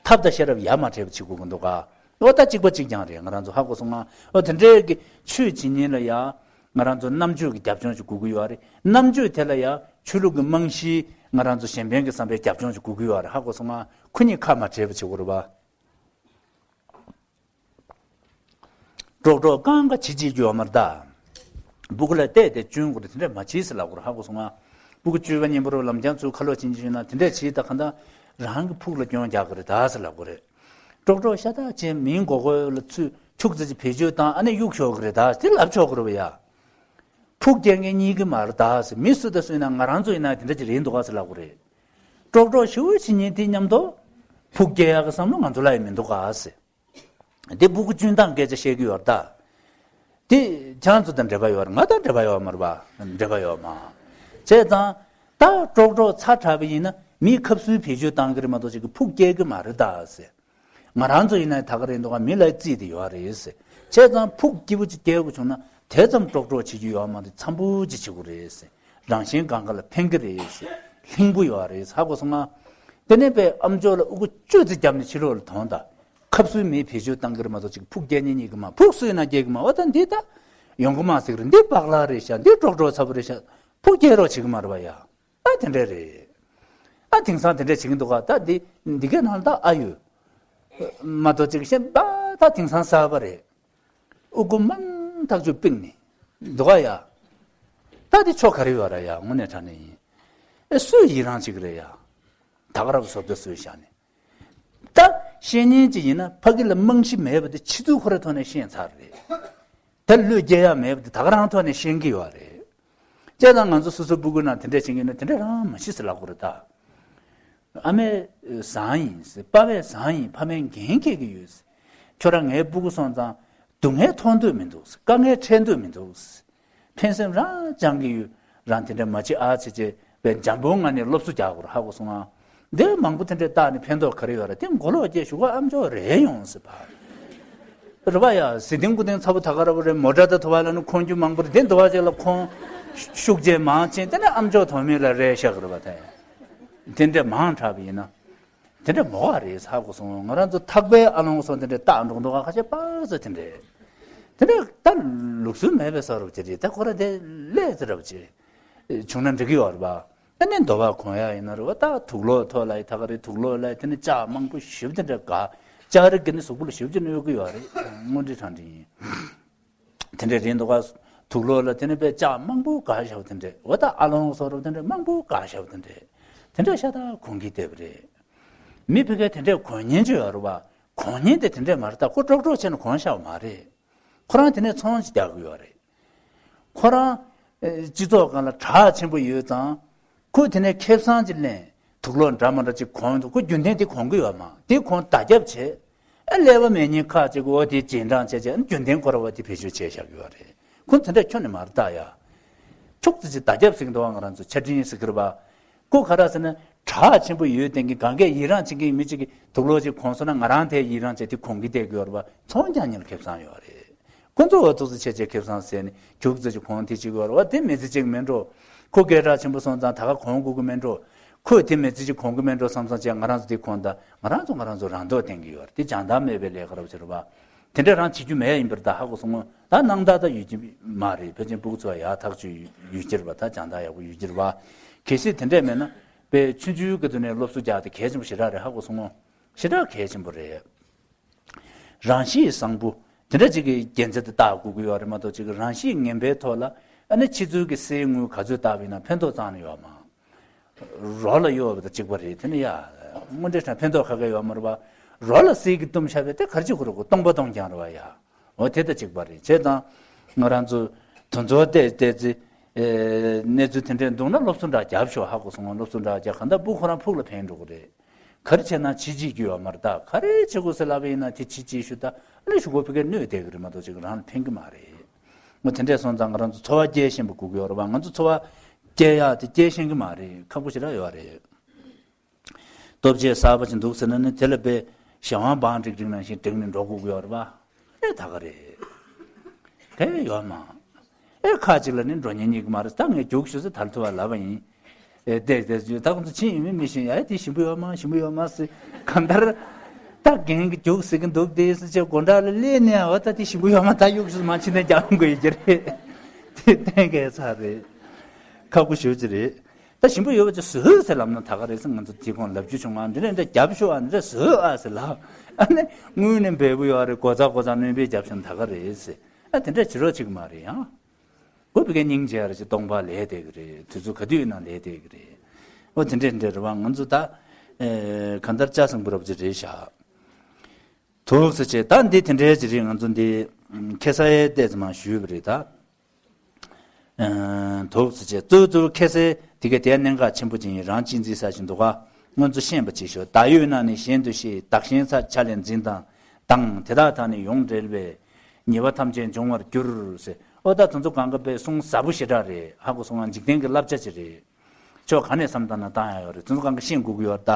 ཐབས་དང་ཤེས་རབ་ཡ་མ་བྲལ་བ་བྱེད་དགོས་ཀྱི་འདུག་ག། འོ་ད་གཅིག་པ་གཅིག་རྐྱང་རེད། ང་རང་ཚོ་ཧ་གོ་སོང་ང་། འོ་དེ་འདྲའི་གི་ཆོས་བྱེད་མཁན་ལ་ཡང་ང་རང་ཚོ་རྣམ་དཔྱོད་ཀྱི་རྒྱབ་ལྗོངས་ཤིག་དགོས་ཀྱི་ཡོད་རེད། རྣམ་དཔྱོད་དེ་ལ་ཡང་ཆོས་ལུགས་ཀྱི་རྨང་གཞི་ང་རང་ཚོ་གཞན་ཕན་གྱི་བསམ་པའི་རྒྱབ་ལྗོངས་ཤིག་དགོས་ཀྱི་ཡོད་རེད། ཧ་གོ་སོང་ང་། ཁོ་གཉིས་ཁ་མ་བྲལ་བ་བྱེད་དགོས་རེད་པ། ཀྲོག་ཀྲོག་རྐང་ཁ་བྱེད་བྱེད་རྒྱུ་ཡོད་མ་རེད་ད། སྤུ་གུ་ལ་བལྟས་ཏེ་སྐྱོན་དགོས་རེད། དེ་འདྲ་མ་བྱེད་ཟེར་ལབ་དགོས་རེད། ཧ་གོ་སོང་ང་། སྤུ་གུ་བཅོས་པ་གཉེན་པོ་རུ་ལམ་རྒྱང་ཚུར་ཁ་ལོག་ཕྱིན་གྱི་ཡོད་ན་དེ་འདྲ་བྱེད་ད་གང་ལྟར་རང་གི་ཕུགས་ལ་སྐྱོན་རྒྱག་གི་རེད་ད་ཟེར་ལབ་དགོས་རེད། ཀྲོག་ཀྲོག་ཤ་སྟག་བྱས་མིའི་མགོ་སྐོར་ལ་ཚུར་ཁྱུག་ཙམ་ཅིག་བེད་སྤྱོད་བཏང་ཨ་ནི་གཡུག་ཞོག་གི་རེད་ད་དེ་ལབ་ཆོག་གི་རེད་པ་ཡ། ཕུགས་སྐྱེལ་མཁན་རྙེད་ཀྱི་མ་རེད་ད་ཟེར། མི་སུ་དང་སུ་ཡིན་ན་ང་རང་ཚོ་ཡིན་ན་དེ་འདྲ་ཅིག་རེད་འདུག་ག་ཟེར་ལབ་དགོས་རེད། ཀྲོག་ཀྲོག་ཞེ་པོ་བྱེད་མཁན་དེ་མཉམ་དུ་ཕུགས་སྐྱེལ་ཡག་གི་བསམ་བློ་ང་ཚོ་ལ་ཡང་མི་འདུག་ག་ཟེར། དེ་སྤུ་གུ་སྐྱོན་སྟངས་སྐད་ཆ་བཤད་ཀྱི་ཡོད་རེད་ད། དེ་ཁྱེད་ཚོ་དང་འབྲེལ་བ་ཡོད་རེད། ང་དང་འབྲེལ་བ་ཡོད་མ་རེད་པ། འབྲེལ་བ་ཡོད་མ། བྱས་ཙང་ད་ཀྲོག་ཀྲོག་ཚ་དྲགས་པ་ཡིན་ན་མིའི་ཁ་ཟས་བེད་སྤྱོད་བཏང་གི་རེད་མ་གཏོགས་ཅིག་གི་ཕུགས་སྐྱེལ་གི་མ་རེད་ད་ཟེར། ང་རང་ཚོ་ཡིན་ན་ད་ག་རེད་འདུག་ག། མི་ལ་རྩིས་དེ་ཡོད་རེད་ཟེར། བྱས་ཙང་ཕུགས་སྐྱིད་པོ་ཅིག་སྐྱེལ་དགོས་བྱུང་ན་དེ་ཙམ་ཀྲོག་ཀྲོག་བྱེད་རྒྱུ་ཡོད་མ་རེད། འཚམ་པོ་ཅིག་བྱེད་དགོས་རེད་ཟེར། རང་གཞན་གང་ག་ལ་ཕན་གི་རེད་ཟེར། ལྷིང་པོ་ཡོད་རེད་ཧ་གོ་སོང་ང་། དེ་ནས་པའི་ཨམ་ཅོག་ལ་ཨུ་གུ་བཅོས་ཙི་བརྒྱབ་ནས་ཕྱི་ལོགས་ལ་ཐོན་ད། ཁབ་སུའི་མིའི་བེད་སྤྱོད་བཏང་གི་རེད་མ་གཏོགས་ཅིག་ཕུགས་རྒྱག་ཉན་ཉན་གི་མ་ཕུགས་སུ་ཡིན་ན་རྒྱག་གི་མ་འོ་ད་འདི་ད་ཡོང་གི་མ་ཟིག་རེད། འདི་པགས་ལག་རེད་ཤག་འདི་ཀྲོག་ཀྲོག་ཚ་པོ་རེད་ཤག་ཕུགས་རྒྱག་རོགས་བྱེད་གི་མ་རེད་པ་ཡ། ཨ་དེ་འདྲ་རེད། ཨ་དེང་སང་དེ་འདྲ་བྱེད་ཀྱི་འདུག་ག་ད་འདི་འདི་གའི་ནང་ད་ཨ་ཡོད། མ་གཏོགས་ཅིག་གཞན་པ་ད་དེང་སང་གསར་པ་རེད། ཨུ་གུ་མང་ཐག་ཆོད་པིང་ནི་འདུག་ག་ཡ། ད་འདི་ཆོ་ག་རེ་ཡོད་ར་ཡ་དངོས་གནས་དྲང་གནས་ཡིན། ཨེ་སུས་ཡི་རང་བྱེད་ཀྱི་རེད་ཡ། ད་ག་རང་བཟོ་ལྟ་སུས་བཞག་ནས། ད་ཤེས་ཉན་ཅིག་ཡིན་ན་ཕ་གི་ལ་རྨང་གཞི་མེད་པ་དེ་ཕྱི་ཚུལ་ཁོ་རའི་ཐོག་ནས་ཤེས་ཚར་རེད། ད་བློས་སྐྱེ་ཡག་མེད་པ་དེ་ད་ག་རང་ཐོག་ནས་ཤེས་ཀྱི་ཡོད་རེད། བྱས་ཙང་ང་ཚོ་སོ་སོ་སྤུ་གུ་ནང་དེ་འདྲས་བྱེད་ཀྱི་ཡོད་ན་དེ་འདྲས་རང་མ་ཤི་ཟེར་ལབ་དགོས་རེད་ད། ཨ་མས་བཟང་ཡིན་ཟེར་པ་ཕས་བཟང་ཡིན་ཕ་མས་འགན་འཁྱེར་གྱི་ཡོད་ཟེར། ཁྱོད་རང་ངའི་སྤུ་གུ་སོང་ཙང་སྡུག་བསྔལ་མཐོང་འདོད་མི་འདུག་ཟེར་དཀའ་ངལ་འཕྲད་འདོད་མི་འདུག་ཟེར། ཕན་སེམས་རང་བཅངས་ཀྱི་ཡོད། རང་དེ་འདྲ་མ་བྱེད་ཨ་བྱེད་བྱེད་པའི་འཇམ་པོ་ངང་ནས་སློབ་གསོ་རྒྱག་དགོས་རེད་ཧ་གོ་སོང་ང་། འདིར་མང་པོ་དེ་འདྲས་བཏགས་ནས་ཕན་ཐོགས་ག་རེ་ཡོད་རེད་དེ་མགོ་ལོག་སྐྱེས་ཞུ་ག་ཨམ་ཅོག་རེད་ཡོང་ཟེར་བ། རེད་པ་ཡ་ཟི་ལྡིང་ཀུ་ལྡིང་ཚ་པོ་ད་ག་ར་བོ་རེད་མོ་ཊ་ད་ཐོ་བ་ལ་ནི་ཁོང་རྒྱུ་མང་པོ་རེད་དེ་འདུ་བ་ཅིག་ལ་ཁོང་ཤུགས་རྗེས་མང་ཆེན་དེ་ནས་ཨམ་ཅོག་ཐོག་མེད་ལ་རེད་ཤག་རེད་པ་དེ། དེ་འདྲས་མང་དྲགས་པ་ཡིན་ན། དེ་འདྲ་མོ་བ་རེད་ཧ་གོ་སོང་ང་རང་ཚོ་ཐག་པའི་ཨ་ལོང་སོང་དེ་འདྲ་བཏགས་འགྲོ་འདུག་ག་ཁ་ཤས་པ་ཚོ་དེ་འདྲ། དེ་འདྲ་ད་ལུགས་སྲོལ་མེད་པའི་ས་རུབ་ཅིག་རེད་ད་ཁོ་ར་དེ་ལས་ཚེ་རབ་ཅིག་བྱུང་ན་འགྲིག་གི་ཡོད་རེད་པ། ཨ་ནི་འདོ་བ་གོན་ཡ་ཡིན་ན་རེད་པ་ད་དུག་ལོག་ཐོག་ལ་ཡི་ད་ག་རེད་དུག་ལོག་ལ་ཡི་དེ་ནི་ལྕགས་མང་པོ་ཞིབ་དེ་འདྲ་ག་ལྕགས་རི་གི་ནི་གཟུགས་པོ་ལ་ཞིབ་ཅིག་གནོད་གི་ཡོད་རེད་དངོས་འབྲེལ་དྲང་འབྲེལ་ཡིན། དེ་འདྲའི་རིང་དུ་ག་དུག་ལོག་ལ་དེ་ནས་པའི་ལྕགས་མང་པོ་ག་བཞག་པ་དེ་འདྲས་འོ་ད་ཨ་ལོང་སོགས་རུ་དེ་འདྲས་མང་པོ་ག་བཞག་པ་དེ་འདྲས་དེ་འདྲས་ཤ་སྟག་གོན་གྱི་བསྡད་པ་རེད། མི་ཕ་གིར་དེ་འདྲས་གོན་ཉན་ཅིག་ཡོད་རེད་པ། གོན་ཉན་དེ་དེ་འདྲས་མ་རེད་ད་ཁོ་ཀྲོག་ཀྲོག་བྱས་ནས་གོན་བཞག་པ་མ་རེད། ཁོ་རང་དེ་ནས་ཚོང་ཅིག་རྒྱག་གི་ཡོད་རེད། ཁོ་རང་སྤྱི་ཚོགས་སྒང་ལ་གྲགས་ཆེན་པོ་ཡོད་ཙང་། ཁོས་དེ་ནས་ཁེ་བཟང་ཅིག་ལེན། དུག་ལོག་འདྲ་མ་འདྲ་ཅིག་གོན་འདུག་ཁོ་རྒྱུན་ལྡན་དེ་གོན་གི་ཡོད་མ་དེ་གོན་བརྡ་རྒྱབ་བྱས། ཨ་ཀླད་པ་མེད་མཁན་ཁག་ཅིག་འོ་དེ་རྗེས་འབྲང་བྱས་བྱས་རྒྱུན་ལྡན་ཁོ་ར་བ་དེ་བེད་སྤྱོད་བྱས་བཞག་གི་ཡོད་རེད། ཁོ་དེ་འདྲ་ཁྱོན་ནས་མ་རེད་ད་ཡ། ཁྱུག་ཙམ་ཅིག་བརྡ་རྒྱབ་ཟེར་གི་འདུག་བ་ང་རང་ཚོ་ཆ་འཕྲིན་ཟེར་གི་རེད་པ། ཁོ་ག་རེ་ཟེར་ན་གྲགས་ཆེན་པོ་ཡོད་བསྟན་གི་གང་གས་ཡི་རངས་བྱེད་མཁན་མི་གཅིག་གིས་དུག་ལོག་ཅིག་གོན་སོང་ན་ང་རང་དེ་ཡི་རངས་བྱས་དེ་གོན་གི་བསྡད་གི་ཡོད་རེད་པ་ཚོང་རྒྱག་མཁན་ལ་ཁེ་བཟང་ཡོད་རེད། ཁོ་ཚོ་འོ་ཐུག་ཚོ་ཆེ་ཆེ་ཁེ་བཟང་ཟེར་ནས་རྒྱུག་ཙེ་ཅིག་གོང་དེ་ཅིག་ཡོད་རེད་བ་དེ་མི་ཚེ་གཅིག་མིན་འགྲོ། ཁོ་སྐད་གྲགས་ཆེན་པོ་སོང་ཙང་ད་ག་གོང་དགོས་ཀྱི་མིན་འགྲོ། ཁོས་དེ་མི་ཚེ་གཅིག་གོང་གི་མིན་འགྲོ་བསམ་བསམ་བྱས་ང་རང་ཚོ་དེ་གོང་ད་ང་རང་ཚོ་ང་རང་ཚོ་རང་མདོག་བསྟན་གྱི་ཡོད་རེད་དེ་སྦྱང་དག་མེད་པའི་ལས་ཀ་རབ་ཆེ་རེད་བ། དེ་འདྲ་རང་བྱེད་རྒྱུ་མེད་ཡིན་པར་ད་ཧ་གོ་སོང་ངོ་ད་སྣང་དག་ད་ཡོད་ཀྱི་མ་རེད་ཕལ་ཆེར་སྤུ་གུ་ཚོ་ཡག་ཐག་ཆོད་ཡོད་ཀྱི་རེད་བ་ད་སྦྱང་དག་ཡག་པོ་ཡོད་ཀྱི་རེད་བ། གལ་སྲིད་དེ་འདྲས་མེད་ན་དཔེ་ཆུང་ཆུང་གི་དུས་ནས་སློབ་གསོ་རྒྱག་དེ་གལ་ཆེན་པོ་ཞེ་དྲག་རེད་ཧ་གོ་སོང་ངོ་ཞེ་དྲག་གལ་ཆེན་པོ་རེད། རང་གཤིས་བཟང་པོ། དེ་འདྲ་ཅིག་གི་རྒྱན་ཆ་དེ་བཏགས་དགོས་ཀྱི་ཡོད་རེད་མ་གཏོགས་ཅིག་གི་རང་གཤིས་ངན་པའི་ཐོག་ལ་ཨ་ནི་ཕྱི་ཚུལ་གྱི་གསེར་དངུལ་ག་ཚོད་བཏགས་པ་ཡིན་ན་ཕན་ཐོགས་རྩ་ནས་ཡོད་མ། རོ་ལ་གཡོ་བ་དང་གཅིག་པ་རེད་དེ་ནི་ཡ། དངོས་འབྲེལ་དྲང་ཕན་ཐོགས་ག་གེ་ཡོད་མ་རེད་པ། རོ་ལ་གསེར་གྱིས་བཏུམས་བཞག་པས་དེ་ག་རེ་བྱེད་དགོས་རེད་གོ་སྟོང་པ་སྟོང་རྐྱང་རེད་པ་ཡ། འོ་དེ་དང་གཅིག་པ་རེད་བྱས་ཙང་། ང་རང་ཚོ་དོན་ཚོགས་བལྟས་བལྟས་ཚེ། གནས་ཚུལ་དེ་འདྲས་འདུག་ན་སློབ་གསོ་འདྲ་རྒྱབ་ཤོག་ཧ་གོ་སོང་ང་སློབ་གསོ་འདྲ་རྒྱབ་གང་ལྟར་སྤུ་ཁོ་རང་ཕུགས་ལ་ཕན་འགྲོ་གི་རེད། ག་རེ་བྱས་ན་ཕྱི་རྗེས་རྒྱུ་ཡོད་མ་རེད་ད་ག་རེ་བྱེད་དགོས་ཟེར་ལབ་པ་ཡིན་ན་དེ་ཕྱི་རྗེས་ཞུ་ད་ཨ་ནི་ཞུ་གོ་ཕི་ཀའི་གནོད་བསྡད་གི་རེད་མ་གཏོགས་ཅིག་རང་ལ་ཕན་གི་མ་རེད། ངོ་དེ་འདྲས་སོང་ཙང་ང་རང་ཚོ་འཚོ་བ་སྐྱེལ་ཤེས་པ་དགོས་གི་ཡོད་རེད་བ་ང་ཚོ་འཚོ་བ་སྐྱེལ་ཡག་དེ་སྐྱེལ་ཤེས་གི་མ་རེད་ཁག་པོ་ཞེ་དྲག་ཡོད་རེད། ལྟོ་ཆས་གསར་པ་ཞིག་འདུག་ཟེར་ན་ནི་དེ་ལ་དཔེ་གཞན་དབང་བང་སྒྲིག་སྒྲིག་ནང་བཞིན་སྒྲིག་ནས་འགྲོ་དགོས་ཀྱི་ཡོད་རེད་པ། ཨེ་ད་ག་རེད། དེ་ཡོད་མ། ཨེ་ཁ་ཅིག་ལ་ནི་འགྲོ་ཉན་ཉན་གི་མ་རེད་ད་ངས་རྒྱུགས་ཞུ་ཟེར་དལ་ཐུ་བ་ལབ་པ་ཡིན། ཨེ་བལྟས་བལྟས་ཞུ་ད་ཁོང་ཚོ་ཕྱིན་ཡིན་མིན་མི་ཤེས་ཡ་ཨེ་དེ་ཞིམ་པོ་ཡོད་མ་ཞིམ་པོ་ཡོད་མ་ཟེར་གང་ལྟར། ད་རྒན་གྱི་རྒྱུགས་ཟེར་གི་འདུག་དེ་ཟེར་ཆེ་སྒོ་འགྲམ་ལ་སླེབས་ནས་ཨོ་ད་དེ་ཞིམ་པོ་ཡོད་མ་ད་གཡུགས་ཞུ་མ་ཕྱིན་ནས་རྒྱག་དགོས་ཡོད་ཀྱི་རེད། དེ་གཏན་འཁེལ་ཚར་རེད། ཁག་པོ་ཞུ་ཅི་རེད། ད་ཞིམ་པོ་ཡོད་པ་ཅིག་བཟོས་ཟེར་ལབ་ན་ད་ག་རེད་ཟེར་ང་ཚོ་དེ་གོང་ལབ་རྒྱུ་བྱུང་ང་འདི་ནས་འདྲ་རྒྱབ་ཤོག་ཨ་འདི་འདྲ་བཟོས་ཨ་ཟེར་ལབ། ཨ་ནི་དངུལ་ནི་འབེལ་པོ་ཡོད་རེད་གོ་ཚ་གོ་ཚ་སྣོན་པས་རྒྱབ་ཤོག་ད་ག་རེད་ཟེར། ཨ་དེ་འདྲ་བྱེད་རོགས་བྱེད་གི་མ་རེད་ཡང་། གོ་བི་ཀའི་སྙིང་རྗེ་རེད་ཅེ་སྟོང་པ་ལས་བསྡད་གི་རེད་དུས་ཚོད་ག་དུས་ཡིན་ན་ལས་བསྡད་གི་རེད། ཨོ་དེ་འདྲ་འདྲ་རེད་བ་ང་ཚོ་ད། གང་ལྟར་ལྕགས་སྲིན་པོ་རབ་ཅིག་རེད་ཤག་དུག་ཟེར་བྱས་ད་འདི་དེ་འདྲའི་ཅིག་རེད་ང་ཚོ་འདི་ཁེ་ས་ཡའི་ལྟས་ཙམ་ཞུས་པ་རེད་ད། དུག་ཟེར་བྱས་གཙོ་གཙོ་ཁེ་སའི་དེ་ག་དེ་གནད་འགག་ཆེན་པོ་ཅིག་ཡིན་རང་གཅེས་འཛིན་ས་ཞིག་འདུག་ག་སྔོན་ཚུལ་ཤེས་པ་ཅིག་ཤོག་བདག་ཡོད་ན་ནི་གཞན་དུ་ཤེས་བདག་གཞན་ས་ཆ་ལས་འཛིན་དང་དང་དེ་དག་དག་ནི་ཡོངས་འབྲེལ་བས་ཉེས་པ་ཐམས་ཅད་འབྱུང་བར་འགྱུར་ཟེར་ཨོ་ད་དེ་ཚོ་གང་ག་པའི་གསུང་ཟབ་པོ་ཞེ་དྲག་རེད་ཧ་གོ་སོང་ང་འཇིག་རྟེན་གྱི་བསླབ་བྱ་ཅིག་རེད། ཕྱོགས་ག་ནས་བསམ་བཏང་ན་བཏང་ཡ་ཡོད་རེད་དེ་ཚོ་གང་ག་ཤེས་དགོས་ཀྱི་ཡོད་རེད་ད།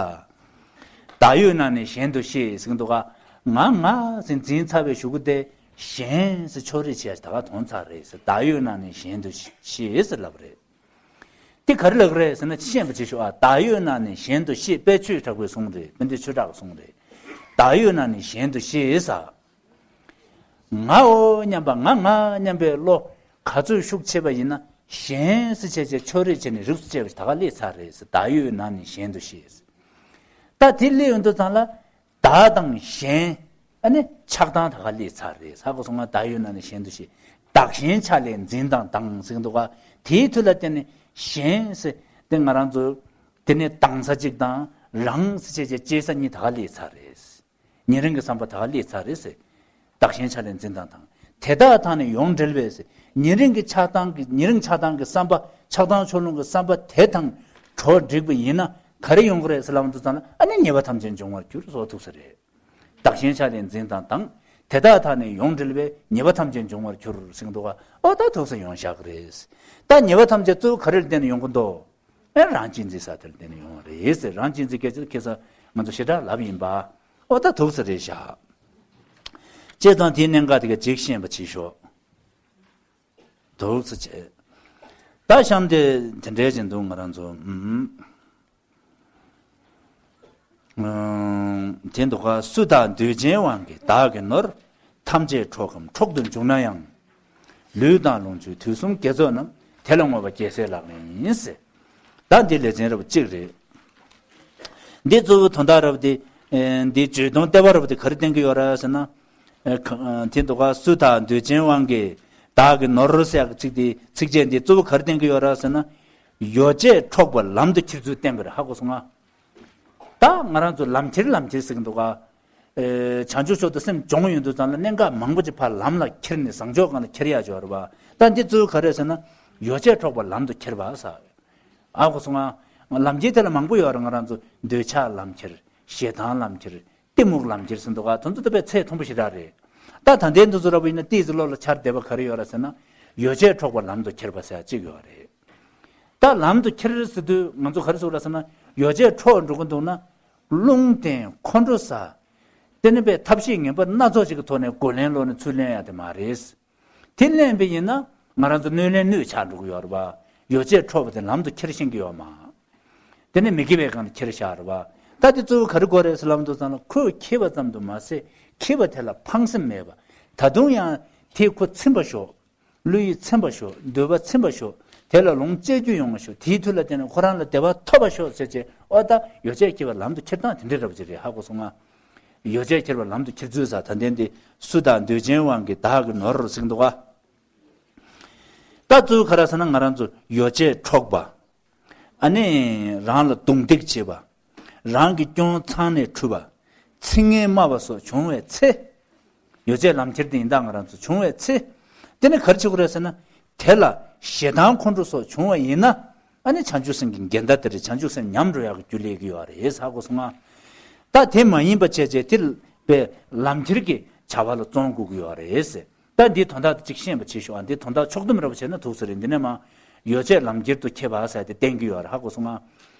བདག་ཡོད་ན་ནི་གཞན་དུ་ཤེས་ཟེར་གྱི་འདུག་ག་ང་ང་ཟེར་འཛིན་ཚར་བའི་གཞུག་གུ་དེ་གཞན་ཟེར་ཕྱོགས་རིས་བྱས་ད་ག་དོན་ཚར་རེད་ཟེར་བདག་ཡོད་ན་ནི་གཞན་དུ་ཤེས་ཟེར་ལབ་རེད། དེ་ག་རེ་ལབ་ཀྱི་རེད་ཟེར་ན། ཤེས་པ་བྱེད་ཤོག་ཨ། བདག་ཡོད་ན་ནི་གཞན་དུ་ཤེས། དཔལ་ཆོས་གྲགས་པའི་གསུང་རེད། དཔལ་ལྡན་ཆོས་གྲགས་ཀྱི་གསུང་རེད། བདག་ཡོད་ན་ནི་གཞན་དུ་ཤེས་ཟེར། ང་འོ་སྙམ་པ། ང་ང་སྙམ་པའི་བློ་ག་ཚོད་ཤུགས་ཆེ་བ་ཡིན་ན། གཞན་ཟེར་བྱས་བྱས་ཕྱོགས་རིས་བྱས་ནས་རིགས་སུ་བཅད་པ་ཞིག་ད་ག་སླེབས་ཚར་རེད་ཟེར། བདག་ཡོད་ན་ནི་གཞན་དུ་ཤེས་ཟེར། ད་དེ་སླེབས་ཡོང་དུས་ཙང་ལ། བདག་དང་གཞན། ཨ་ནི་ཆགས་སྡང་ད་ག་སླེབས་ཚར་རེད། ཧ་གོ་སོང་ང་། བདག་ཡོད་ན་ནི་གཞན་དུ་ཤེས། བདག་གཞན་ཆ་ལས་འཛིན་དང་སྡང་ཟེར་གྱི་འདུག་ག། དེའི་མཐུ་ལ་བརྟེན་ནས་གཞན་ཟེར་དེ་ང་རང་ཚོ་དེ་ནི་སྡང་ས་གཅིག་དང་རང་ཟེར་བྱས་བྱས་གཅེས་ས་གཉིས་ད་ག་སླེབས་ཚར་རེད། ཉེ་རིང་གི་བསམ་པ་ད་ག་སླེབས་ཚར་རེད་ཟེར། བདག་གཞན་ཆ་ལས་འཛིན་དང་སྡང་། དེ་དག་དང་ནི་ཡོངས་འབྲེལ་བས་ཟེར། ཉེ་རིང་གི་ཆགས་སྡང་གི། ཉེ་རིང་ཆགས་སྡང་གི་བསམ་པ། ཆགས་སྡང་ཕྱོགས་ལྷུང་གི་བསམ་པ་དེ་དང་གྲོགས་འགྲིག་པ་ཡིན་ན་ག་རེ་ཡོང་གི་རེད་ཟེར་ལབ་དུས་ཙང་ལ། ཨ་ནི་ཉེས་པ་ཐམས་ཅད་འབྱུང་བར་འགྱུར་སོགས་ཐུགས་སུ་རེད། བདག་གཞན་ཆ་ལས་འཛིན་དང་སྡང་། དེ་དག་དང་ནི་ཡོངས་འབྲེལ་བས། ཉེས་པ་ཐམས་ཅད་འབྱུང་བར་འགྱུར་ཟེར་གྱི་འདུག་ག། ཨོ་ད་ཐུགས་སུ་ཡོང་བཞག་གི་རེད། ད་ཉེས་པ་ཐམས་ཅད་གཙོ་བོ་ག་རེ་ལ་བརྟེན་ནས་ཡོང་གི་འདུག། ཨེ་རང་གཅེས་འཛིན་ས་དེར་བརྟེན་ནས་ཡོང་བ་རེད་ཟེར། རང་གཅེས་འཛིན་སྐད་ཆ་ཁ་སང་ང་ཚོ་ཞེ་དྲག་ལབ་ཡིན་པ། ཨོ་ད་ཐུགས་སུ་རེད་བཞག། བྱས་ཙང་དེའི་གནད་འགག་དེ་ག་ཅིག་ཤེས་པ་བྱེད་ཤོག། ཐུགས་སུ་བྱས། ད་གཤམ་དེ་དེ་འདྲའི་ཅིག་འདུག། ང་རང་ཚོ་ཨུམ། ཨུམ། དེ་འདུག་ག། སུ་དག་འདོད་ཆེན་དབང་གིས་བདག་གི་ནོར། ཐམས་ཅད་འཕྲོག་གམ་འཕྲོག་ཏུ་འཇུག་ན་ཡང་། ལུས་དང་ལོངས་སྤྱོད་དུས་གསུམ་དགེ་ཚོགས་རྣམས། དེ་ལ་བསྔོ་བ་རྒྱལ་སྲས་ལག་ལེན་ཡིན་ཟེར། ད་འདི་ལེ་ཚན་རབ་གཅིག་རེད། འདི་གཙོ་བོ་དོན་དག་རབ་དེ། ཨེ། འདི་བརྗོད་དོན་ལྟེ་བ་རབ་དེ་ག་རེ་བསྟན་གྱི་ཡོད་རེད་ཟེར་ན། ཨེ། ཁ། ཨེ། དེ་འདུག་ག། སུ་དག་འདོད་ཆེན་དབང་གིས་བདག་གི་ནོར་ཟེར་ཡག་གི་ཚིག་དེ། ཚིགས་བཅད་འདི་གཙོ་བོ་ག་རེ་བསྟན་གྱི་ཡོད་རེད་ཟེར་ན། ཡོ་བྱད་འཕྲོག་པ་ལམ་དུ་ཁྱེར་ཚུལ་བསྟན་པ་རེད། ཧ་གོ་སོང་ང་། ད་ང་རང་ཚོ་ལམ་ཁྱེར་ལམ་ཁྱེར་ཟེར་གྱི་འདུག་ག། ཨེ། བྱང་ཆུབ་མཆོག་ཏུ་སེམས་སྦྱོང་ཡོང་དུས་ཙང་ལ་གནད་འགག་མང་པོ་ཅིག་ཕར་ལམ་ལ་ཁྱེར་ནས་བཟང་ཕྱོགས་སྒང་ལ་ཁྱེར་ཡག་ཅིག་ཡོད་རེད་པ། ད་འདི་གཙོ་བོ་ག་རེ་ཟེར་ན། ཡོ་བྱད་འཕྲོག་པ་ལམ་དུ་ཁྱེར་བ་ཟེར། ཧ་གོ་སོང་ང་། ལམ་ཁྱེར་དེ་ལ་མང་པོ་ཡོད་རེད། ང་རང་ཚོ་འདོད་ཆགས་ལམ་ཁྱེར། ཞེ་སྡང་ལམ་ཁྱེར། གཏི་མུག་ལམ་ཁྱེར་ཟེར་འདུག་ག། དེ་ཚོ་ད་དཔེ་ཚད་མཐོན་པོ་ཞེ་དྲག་རེད། ད་ད་ལྟའི་འདི་ཚོ་ར་བ་ཡིན་ན་ཏོག་ཙམ་བློ་ལ་འཆར་བསྡད་པ་ག་རེ་ཡོད་རེད་ཟེར་ན། ཡོ་བྱད་འཕྲོག་པ་ལམ་དུ་ཁྱེར་བ་ཟེར་ཡག་གཅིག་ཡོད་རེད། ད་ལམ་དུ་ཁྱེར་ཟེར་དུས་ང་ཚོ་ག་རེ་ཟེར་དགོས་རེད་ཟེར་ན། ཡོ་བྱད་འཕྲོག་འགྲོ་གི་འདུག་ན། རླུང་བརྟེན་ཁོང་ཁྲོ་ཟ། དེ་ནི་དཔེ་ཐབས་ཤེས་ངན་པ་སྣ་ཚོགས་ཤིག་གི་ཐོག་ནས་རྒོལ་ལན་སློག་ནས་ཚུར་ལེན་ཡག་དེ་མ་རེད། དེ་ལེན་པ་ཡིན་ན་ང་རང་ཚོ་གནོད་ལན་གནོད་ཆགས་འགྲོ་གི་ཡོད་རེད་པ། ཡོ་བྱད་འཕྲོག་པ་དེ་ལམ་དུ་ཁྱེར་ཤེས་ཀྱི་ཡོད་མ། དེ་ནི་མི་དགེ་བའི་སྒང་ལ་ཁྱེར་བཞག་རེད་པ། ད་དེ་གཙོ་བོ་ག་རེ་དགོས་རེད་ཟེར་ལབ་དུས་ཙང་ལ། ཁོས་འཁྱེར་བ་ཙམ་དུ་མ་ཟད་འཁྱེར་བ་དེ་ལ་ཕངས་སེམས་མེད་པ། ད་དུང་ཡང་དེས་ཁོ་ཚིམ་པ་ཤོག། བློ་ཡིད་ཚིམ་པ་ཤོག། འདོད་པ་ཚིམ་པ་ཤོག། དེ་ལ་ལོངས་སྤྱད་རྒྱུ་ཡོང་བ་ཤོག། དེའི་མཐུ་ལ་བརྟེན་ནས་ཁོ་རང་ལ་བདེ་བ་ཐོབ་པ་ཤོག་ཟེར་བྱས། ཨོ་ད་ཡོ་བྱད་འཁྱེར་བ་ལམ་དུ་ཁྱེར་སྟངས་དེ་འདྲ་རབ་ཅིག་རེད། ཧ་གོ་སོང་ང་། ཡོ་བྱད་འཁྱེར་བ་ལམ་དུ་ཁྱེར་ཚུལ་ཟེར། ད་ལྟའི་འདི། སུ་དག་འདོད་ཆེན་དབང་གིས་བདག་གི་ནོར་ཟེར་གྱི་འདུག་ག། ད་གཙོ་བོ་ག་རེ་ཟེར་ན། ང་རང་ཚོ་ཡོ་བྱད་འཕྲོག་པ། ཨ་ནི་རང་ལ་རྡུང་རྡེག་བྱེད་པ། རང་གི་སྐྱོན་མཚང་ནས་འཁྲུད་པ། ཚིག་ངན་སྨྲ་བ་སོགས་བྱུང་བའི་ཚེ། ཡོ་བྱད་ལམ་ཁྱེར་དེ་ཡིན་ད་ང་རང་ཚོ་བྱུང་བའི་ཚེ། དེ་ནི་ག་རེ་བྱེད་དགོས་རེད་ཟེར་ན། དེ་ལ་ཞེ་སྡང་ཁོང་ཁྲོ་སོགས་བྱུང་བ་ཡིན་ན། ཨ་ནི་བྱང་ཆུབ་སེམས་ཀྱི་འགལ་ཟླ་དེ་རེད། བྱང་ཆུབ་སེམས་ཉམས་འགྲོ་ཡག་གི་རྒྱུ་སླེབས་ཀྱི་ཡོད་རེད། ཧ་གོ་སོང་ང་། ད་དེ་མ་ཡིན་པ་བྱས་བྱས་དེ་དཔེ་ལམ་ཁྱེར་གྱི་བྱ་བ་ལ་བཙོང་དགོས་ཀྱི་ཡོད་རེད་ཟེར། ད་འདི་དོན་དག་དེ་གཅིག་ཤེས་པ་བྱེད་ཤོག་ཨ། འདི་དོན་དག་ཕྱོགས་བསྡོམས་རེ་བ་བྱས་ན་ཐུགས་སུ་རེད། འདི་ནས་མ་ཡོ་བྱད་ལམ་ཁྱེར་དུ་ཁྱེར་བ་ཟེར་དེ་བསྟན་གྱི་ཡོད་རེད། ཧ་གོ་སོང་ང་།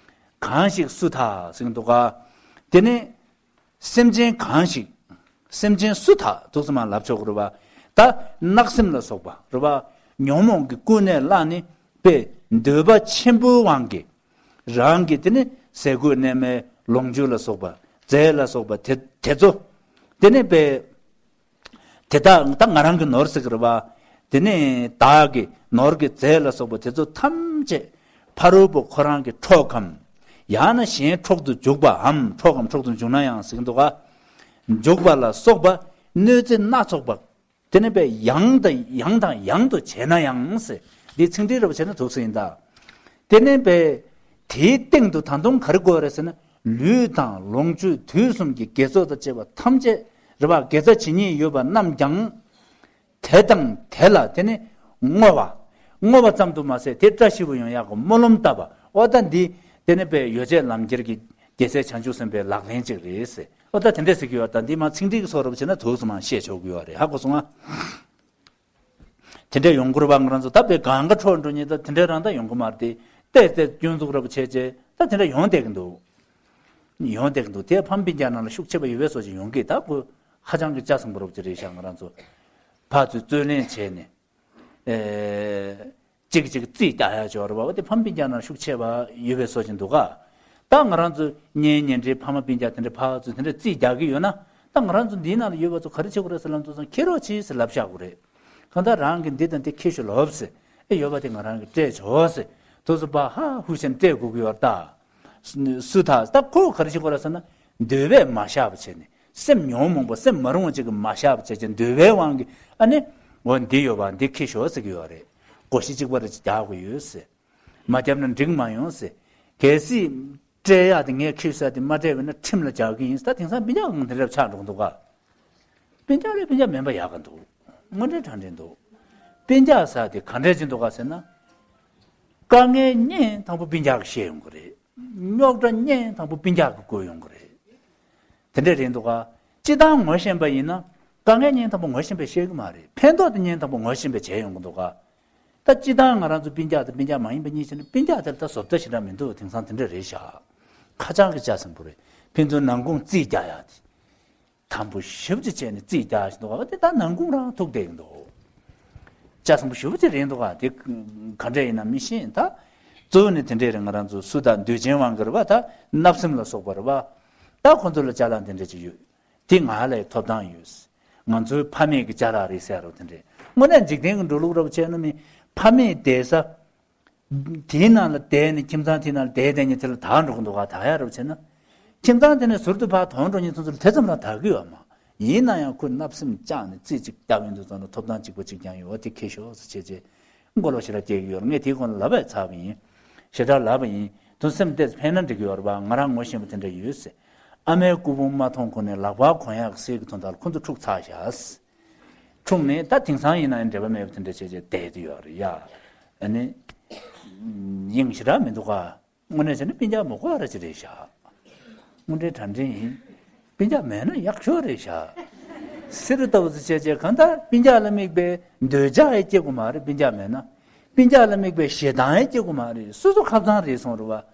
གང་ཞིག་སུ་དག་ཟེར་གྱི་འདུག་ག། དེ་ནས་སེམས་ཅན་གང་ཞིག། སེམས་ཅན་སུ་དག་ཐུགས་སུ་མ་ལབ་ཆོག་གི་རེད་པ། ད་བརྣབ་སེམས་ལ་སོགས་པ་རེད་པ། ཉོན་མོངས་ཀྱི་ཀུན་ནས་བསླངས་ནས་དཔེ་འདོད་པ་ཆེན་པོའི་དབང་གིས། རང་གི་དེ་ནི་ཟས་གོས་གནས་མལ་ལོངས་སྤྱོད་ལ་སོགས་པ། རྫས་ལ་སོགས་པ་དེ་དེ་ཚོ། དེ་ནི་དཔེ། དེ་དག་ད་ང་རང་གི་ནོར་ཟེར་གྱི་རེད་པ། དེ་ནི་བདག་གི་ནོར་གྱི་རྫས་ལ་སོགས་པ་དེ་ཚོ་ཐམས་ཅད་ཕ་རོལ་པོ་ཁོ་རང་གིས་འཕྲོག་གམ། ཡང་ན་གཞན་འཕྲོག་ཏུ་འཇུག་པའམ། འཕྲོག་གམ་འཕྲོག་ཏུ་འཇུག་ན་ཡང་ཟེར་གྱི་འདུག་ག། འཇུག་པ་ལ་སོགས་པ་གནོད་འཚེ་སྣ་ཚོགས་པ། དེ་ནི་དཔེ་ཡང་དང་ཡང་དང་ཡང་དུ་བྱས་ན་ཡང་ཟེར། འདི་ཚིག་འགྲེལ་རེ་བ་བྱས་ན་ཐུགས་སུ་ཡིན་ད། དེ་ནི་དཔེ་དེའི་སྟེང་དུ་ད་དུང་ག་རེ་དགོས་རེད་ཟེར་ན། ལུས་དང་ལོངས་སྤྱོད་དུས་གསུམ་གྱི་དགེ་ཚོགས་དང་བཅས་པ་ཐམས་ཅད་རེད་པ། དགེ་རྩ་ཇི་སྙེད་ཡོད་པ་རྣམས་ཀྱང་། དེ་དང་དེ་ལ་དེ་ནི་བསྔོ་བ། བསྔོ་བ་ཙམ་དུ་མ་ཟད་དེ་བཀྲ་ཤིས་པོ་ཡོང་ཡག་གི་སྨོན་ལམ་བཏབ་པ། ཨོ་ད་འདི་དེ་ནི་དཔེ་ཡོ་བྱད་ལམ་ཁྱེར་གྱི་རྒྱལ་སྲས་བྱང་ཆུབ་སེམས་དཔའི་ལག་ལེན་ཅིག་རེད་ཟེར། ཨོ་ད་དེ་འདྲས་ཟེར་གྱི་ཡོད། ད་འདི་མ་ཚིག་འགྲེལ་གྱི་སོགས་རེ་བ་བྱས་ན་ཐུགས་སུ་མ་བཤད་ཆོག་གི་ཡོད་རེད། ཧ་གོ་སོང་ང་། དེ་འདྲ་ཡོང་དགོས་རེད་པ། ང་རང་ཚོ་ད་དཔེ་གང་ག་འཕྲོག་འགྲོ་མཁན་ད་དེ་འདྲ་རང་ད་ཡོང་གི་མ་རེད་དེ། ཏོག་ཙམ་སྐྱོན་འཛུགས་རེ་བ་བྱས་བྱས་ད་དེ་འདྲ་ཡོང་བསྡད་ཀྱི་འདུག། ཡོང་བསྡད་ཀྱི་འདུག། དེ་ཕམ་སྤུན་ཀྱག་ནང་ལ་ཤུགས་ཆེ་བ་ཡོད་པའི་བཟོ་ཅིག་ཡོང་གི། ད་ཁོ་ཧ་ཅང་གི་ལྕགས་ཟམ་པ་རེ་བ་ཅིག་རེད་ཤག། ང་རང་ཚོ་ཕར་ཚུར་རྩོད་ལེན་བྱས་ནས། ཨེ། གཅིག་གཅིག་རྩིས་རྒྱག་ཡ་ཅིག་ཡོད་རེད་པ། འོ་དེ་ཕ་མ་སྤུན་ཀྱག་ནང་ཤུགས་ཆེ་བ་ཡོད་པའི་བཟོ་ཅིག་འདུག་ག། ད་ང་རང་ཚོ་གཉེན་ཉེ་འབྲེལ་ཕ་མ་སྤུན་ཀྱག་དེ་འདྲ་ཕར་ཚུར་དེ་འདྲ་རྩིས་རྒྱག་གི་ཡོད་ན། ད་ང་རང་ཚོ་འདིའི་ནང་ལ་ཡོད་པ་ཚོ་ག་རེ་བྱེད་དགོས་རེད་ཟེར་ལབ་ན། ཚོ་ཚང་ཁྱེར་རོགས་གྱིས་ཟེར་ལབ་བཞག་དགོས་རེད། གང་ལྟར་རང་གི་འདི་དང་འདི་ཁྱེར་ཤོག་ལབ་ཟེར། ཨེ་ཡོད་པ་དེ་ང་རང་གིས་སྤྲད་ཆོག་ཟེར། དུས་སུ་ཕར་ཧ་ཧུ་བྱས་ནས་སྤྲད་དགོས་ཀྱི་ཡོད་རེད་ད། སུ་ད་ད་ཁོ་ག་རེ་བྱེད་དགོས་རེད་ཟེར་ན། འདོད་པས་མ་བཞག་པ་བྱས་ནས། སེམས་ཉོན་མོངས་པ་སེམས་མ་རུང་བ་ཅིག་གིས་མ་བཞག་པ་བྱས་བྱས། འདོད་པའི་དབང་གིས་ཨ་ནི། འོ་འདི་ཡོད་པ་འདི་ཁྱེར་ཤོག་ཟེར་གྱི་ཡོད་རེད། སྒོར་གཞས་གཅིག་པ་རེ་ཅིག་རྒྱག་དགོས་ཡོད་ཟེར། མ་བརྒྱབ་ན་འགྲིག་མ་ཡོང་ཟེར། གལ་སྲིད་སྤྲད་ཡག་དེ་ངས་ཁྱེར་ས་དེ་མ་སྤྲད་པ་ཡིན་ན་ཁྲིམས་ལ་རྒྱག་གི་ཡིན་ཟེར། ད་དེང་སང་སྤུན་ཀྱག་གང་དེ་འདྲ་ཆགས་འགྲོ་གི་འདུག་ག། སྤུན་ཀྱག་རེད་སྤུན་ཀྱག་མིན་པ་ཡག་ག་འདུག། དངོས་འབྲེལ་དྲང་འབྲེལ་འདུག། སྤུན་ཀྱག་ཟེར་དེ་ག་འདྲ་ཅིག་འདུག་ག་ཟེར་ན། དཀའ་ངལ་སྙན་དང་པོ་སྤུན་ཀྱག་གིས་བཤད་ཡོང་གི་རེད། རྙོག་དྲ་སྙན་དང་པོ་སྤུན་ཀྱག་གིས་བཀོད་ཡོང་གི་རེད། དེ་འདྲ་རེད་འདུག་ག། སྤྱིར་བཏང་ངོ་ཤེས་པ་ཡིན་ན། དཀའ་ངལ་སྙན་དང་པོ་ངོ་ཤེས་པས་བཤད་གི་མ་རེད། ཕན་ཐོགས་དེ་སྙན་དང་པོ་ངོ་ཤེས་པས་བྱས་ཡོང་གི་འདུག་ག། ད་སྤྱིར་བཏང་ང་རང་ཚོ་སྤུན་ཀྱག་དང་སྤུན་ཀྱག་མ་ཡིན་པ་གཉིས་བྱས་ན། སྤུན་ཀྱག་དེ་ལ་ད་བཟོ་ལྟ་ཞེ་དྲག་མི་འདུག། དེང་སང་དེ་འདྲ་རེད་ཤག། ཁ་བྱང་གི་ལྕགས་སྲིན་པོ་རེད། ཕན་ཚུན་ནང་ཁུངས་རྩིས་རྒྱག་ཡག་དེ། དམ་པོ་ཞེ་པོ་ཅིག་བྱས་ནས་རྩིས་རྒྱག་བཞིན་འདུག་ག། དེ་ད་ནང་ཁུངས་རང་ཐུག་བསྡད་ཀྱི་འདུག། ལྕགས་སྲིན་པོ་ཞེ་པོ་ཅིག་རེད་འདུག་ག། དེ་ག་འདྲ་ཡིན་ན་མི་ཤེས། ད་གཙོ་བོ་ནི་དེ་འདྲས་རེད། ང་རང་ཚོ་སུ་དང་འདོད་ཆེན་དབང་གིས་རེད་པ། ད་བརྣབ་སེམས་ལ་སོགས་པ་རེད་པ། ད་ཁོ་ཚོ་ལ་ཅ་ལག་དེ་འདྲས་ཅིག་ཡོད། དེ་ང་ལ་ཐོབ་ཐང་ཡོད། ང་ཚོའི་ཕ་མེས་ཀྱི་ཅ་ལག་རེད་ཟེར་རོ། དེ་འདྲས་དངོས་གནས་འཇིག་རྟེན་གྱི་འགྲོ་ལུགས་རབ་བྱས་ན་མི་ཕ་མེས་བསྡད་ས། དེའི་ནང་ལ་བསྡད་ནས། ཁྱིམ་ཚང་དེའི་ནང་ལ་བསྡད་བསྡད་ནས་དེ་ལ་དག་འགྲོ་གི་འདུག་ག། དག་ཡག་རབ་བྱས་ན། ཁྱིམ་ཚང་དེ་ནས་ཟུར་དུ་ཕར་དོང་འགྲོ་མཁན་ཚོ་ཚོ་ལ་དེ་ཙམ་རང་དག་གི་ཡོད་མ། ཡིན་ན་ཡང་ཁོས་བརྣབ་སེམས་བཅངས་ནས་རྩིས་གཅིག་བརྒྱབ་ཡོང་དུས་ཙམ་ལ་ཐོབ་ཐང་གཅིག་པ་གཅིག་རྐྱང་ཡོད། འོ་དེ་ཁྱེར་ཤོག་ཟེར་བྱས་བྱས། མགོ་ལོག་ཞེ་དྲག་སྐྱེ་གི་ཡོད་རེད། ངས་དེའི་སྐོར་ལ་ལབ་པ་ཡིན་ཚར་བ་ཡིན། ཞེ་དྲག་ལབ་པ་ཡིན། དོན་སེམས་ཏོག་ཙམ་ཕན་ན་འགྲིག་གི་ཡོད་རེད་པ། ང་རང་ངོ་ཤེས་པ་དེ་འདྲ་ཡོད་ཟེར། ཨ་མའི་སྐུ་ཕུང་མ་མཐོང་གོང་ནས་ལག་པ་གོན་ཡག་གི་གསེར་གྱི་ཐོན་རྟགས་ལ་ཁོ་ཚོ་འཁྲུག་ཚར་ཤག། འཁྲུག་ནས་ད་དེང་སང་ཡིན་ན་ཡང་འབྲེལ་བ་མེད་པ་དེ་འདྲ་བྱས་བྱས་བསྡད་དེ་ཡོད་རེད་ཡ། ཨ་ནི། དབྱིངས་ཞེ་དྲག་མི་འདུག་ག། དངོས་གནས་བྱས་ན་སྤུན་ཀྱག་མ་དགོས་པ་ར་ཅིག་རེད་ཤག། དངོས་འབྲེལ་དྲང་འབྲེལ་ཡིན། སྤུན་ཀྱག་མེད་ན་ཡག་ཤོས་རེད་ཤག། གསེར་ལྟ་བུ་ཚོ་བྱས་བྱས་གང་ལྟར་སྤུན་ཀྱག་ལ་དམིགས་པའི་འདོད་ཆགས་ཡང་སྐྱེ་དགོས་མ་རེད། སྤུན་ཀྱག་མེད་ན། སྤུན་ཀྱག་ལ་དམིགས་པའི་ཞེ་སྡང་ཡང་སྐྱེ་དགོས་མ་རེད། སོ་སོ་ཁ་སང་རེད་སོང་རེད་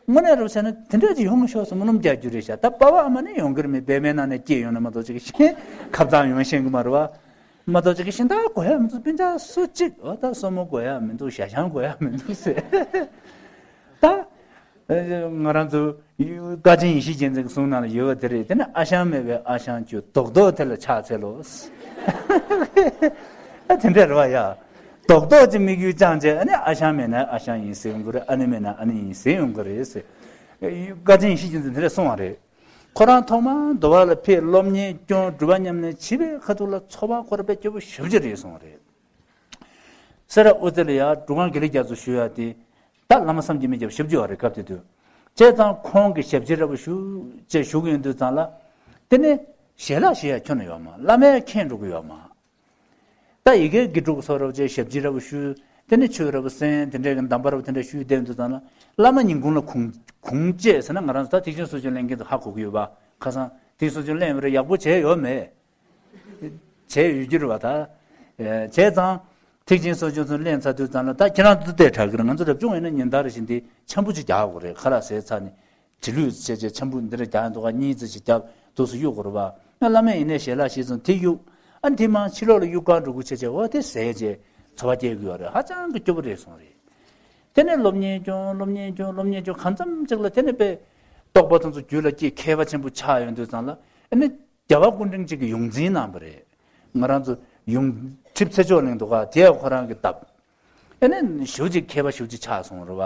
པ། དངོས་གནས་རེད་བྱས་ན་དེ་འདྲ་ཅིག་ཡོང་ཤོག་བསམ་སྣུམ་རྒྱག་རྒྱུ་རེད་ཤག། ད་པ་ཕ་ཨ་མ་ནི་ཡོང་གི་རེད། མི་པད་མའི་ནང་ནས་སྐྱེས་ཡོང་ན་མ་གཏོགས་ཅིག་གཞན་ཁ་སང་ཡོང་ཤེས་གི་མ་རེད་པ། མ་གཏོགས་ཅིག་གཞན་དག་དགོས་ཡག་མི་འདུག། སྤུན་ཀྱག་སུ་གཅིག། འོ་ད་སྲུ་མོ་དགོས་ཡག་མི་འདུག། ཞྭ་ཞང་དགོས་ཡག་མི་འདུག་ཟེར། ད་ང་རང་ཚོ་བཀའ་ཆེན་ཡེ་ཤེས་རྒྱལ་མཚན་གྱི་གསུང་ནང་ལ་ཡོད་པ་དེ་རེད། དེ་ནི་ཨ་ཞང་མེད་པའི་ཨ་ཞང་ཁྱོད། རྡོག་རྡོག་དེ་ལ་ཕྱག་འཚལ་ལོ། ཨ་དེ་འདྲ་རེད་པ་ཡ། རྡོག་རྡོག་ཅིག་དམིགས་ཡུལ་བཅངས་བྱས། ཨ་ནི་ཨ་ཞང་མེད་ན་ཨ་ཞང་ཡིན་ཟེར་ཡོང་གི་རེད། ཨ་ནེ་མེད་ན་ཨ་ནེ་ཡིན་ཟེར་ཡོང་གི་རེད་ཟེར། བཀའ་ཆེན་ཡེ་ཤེས་རྒྱལ་མཚན་དེ་འདྲ་གསུངས་པ་རེད། ཁོ་རང་ཐོག་མར་འདུལ་བ་ལ་ཕེབས། སློབ་གཉེར་སྐྱོང་། སྒྲུབ་པ་ཉམས་ལེན་བྱེད་པའི་ཁ་ཐུག་ལ་ཚོར་བ་ཁོ་རང་དཔེ་སྐྱོ་པོ་ཞེ་པོ་ཅིག་རེད་གསུངས་པ་རེད། སེ་ར་དབུ་རྩེ་ལ་ཡ་འབྲུག་སྒང་དགེ་ལེགས་རྒྱ་མཚོ་ཞུ་ཡ་དེ། ད་བླ་མ་བསམ་གྱིས་མི་ཁྱབ་ཞེ་པོ་ཅིག་ཡོད་རེད་སྐབས་དེ་དུས། བྱས་ཙང་ཁོང་གི་ཞབས་ཕྱི་འདྲ་པོ་ཞུ་བྱས་བཞུགས་ཡོང་དུས་ཙམ་ལ། དེ་ནས་ཞལ་ལག་བཞེས་ཡ་ཁྱོན་ནས་ཡོད་མ། བླ་མས་མཁྱེན་འགྲོ་གི་ཡོད་མ། ད་ཡི་གེ་དགེ་ཕྲུག་ཚོ་འདྲ་པོ་བྱས་ཞབས་ཕྱི་འདྲ་པོ་ཞུ། དེ་ནས་ཆོས་འདྲ་པོ་གསན། དེ་འདྲའི་གི་གདམས་པ་འདྲ་པོ་དེ་འདྲ་ཞུས་བསྡད་དུས་ཙམ་ལ། བླ་མ་ཉིན་གུང་ལ་གུང་གུང་བཅད་ཟེར་ན། ང་རང་ཚོ་ད་ཐེག་ཆེན་གསོ་སྦྱོང་ལེན་མཁན་ཚོ་ཧ་གོ་གི་ཡོད་པ། ཁ་སང་ཐེག་ཆེན་གསོ་སྦྱོང་ལེན་པ་རེད། ཡག་པོ་བྱས་ཡོད་མེད། བྱས་ཡོད་རྒྱུ་རེད་པ་ད། ཨེ། བྱས་ཙང་ཐེག་ཆེན་གསོ་སྦྱོང་ཚོ་ལེན་ཚར་དུས་ཙམ་ལ། ད་ཁྱེད་རང་ཚོ་བལྟས་དྲག་གི་རེད། ང་ཚོ་རབ་བྱུང་ཡིན་ན་ཉིན་ལྟར་བཞིན་དེ་འཆམ་པོ་ཅིག་རྒྱག་དགོས་རེད། ཁ་ལག་ཟས་ཚར་ནས། དྲི་ལུད་བྱས་བྱས་འཆམ་པོ་འདི་འདྲ་རྒྱག་ཡ་འདུག་ག། གཉིས་ཙམ་ཞིག་རྒྱབ། འདུག་སེ་གཡུག་དགོས་རེད་པ། ང་བླ་མས་ཡིན་ནའི་ཞལ་ལག་བཞེས་ཙང་དེ་གཡུག། ཨ་ནི་དེ་མར་ཕྱི་ལོགས་ལ་གཡུག་གར་འགྲོ་དགོས་བྱས་བྱས། འོ་དེ་ཟས་བྱས་ཚོར་བ་སྐྱེ་གི་ཡོད་རེད། ཧ་ཅང་གི་སྐྱོ་པོ་རེད་གསུངས་རེད། དེ་ནས་སློབ་གཉེར་སྐྱོང་། སློབ་གཉེར་སྐྱོང་། སློབ་གཉེར་སྐྱོང་། གང་འཚམ་ཅིག་ལ་དེ་ནས་དཔེ་རྟོགས་པ་དེ་ཚོ་རྒྱུད་ལ་སྐྱེས། མཁས་པ་ཆེན་པོ་ཆགས་ཡོང་དུས་ཙམ་ལ། ཨ་ནི་རྒྱལ་བ་སྐུ་ཕྲེང་གཅིག་གི་ཡོངས་འཛིན་གནང་བ་རེད། ང་རང་ཚོ་ཡོངས་ཁྲིད་ཚེ་མཆོག་གླིང་འདུག་ག། དེ་ཡང་ཁོ་རང་གིས་བཏབ། ཨ་ནི་ཞེ་པོ་ཅིག་མཁས་པ་ཞེ་པོ་ཅིག་ཆགས་སོང་རེད་པ།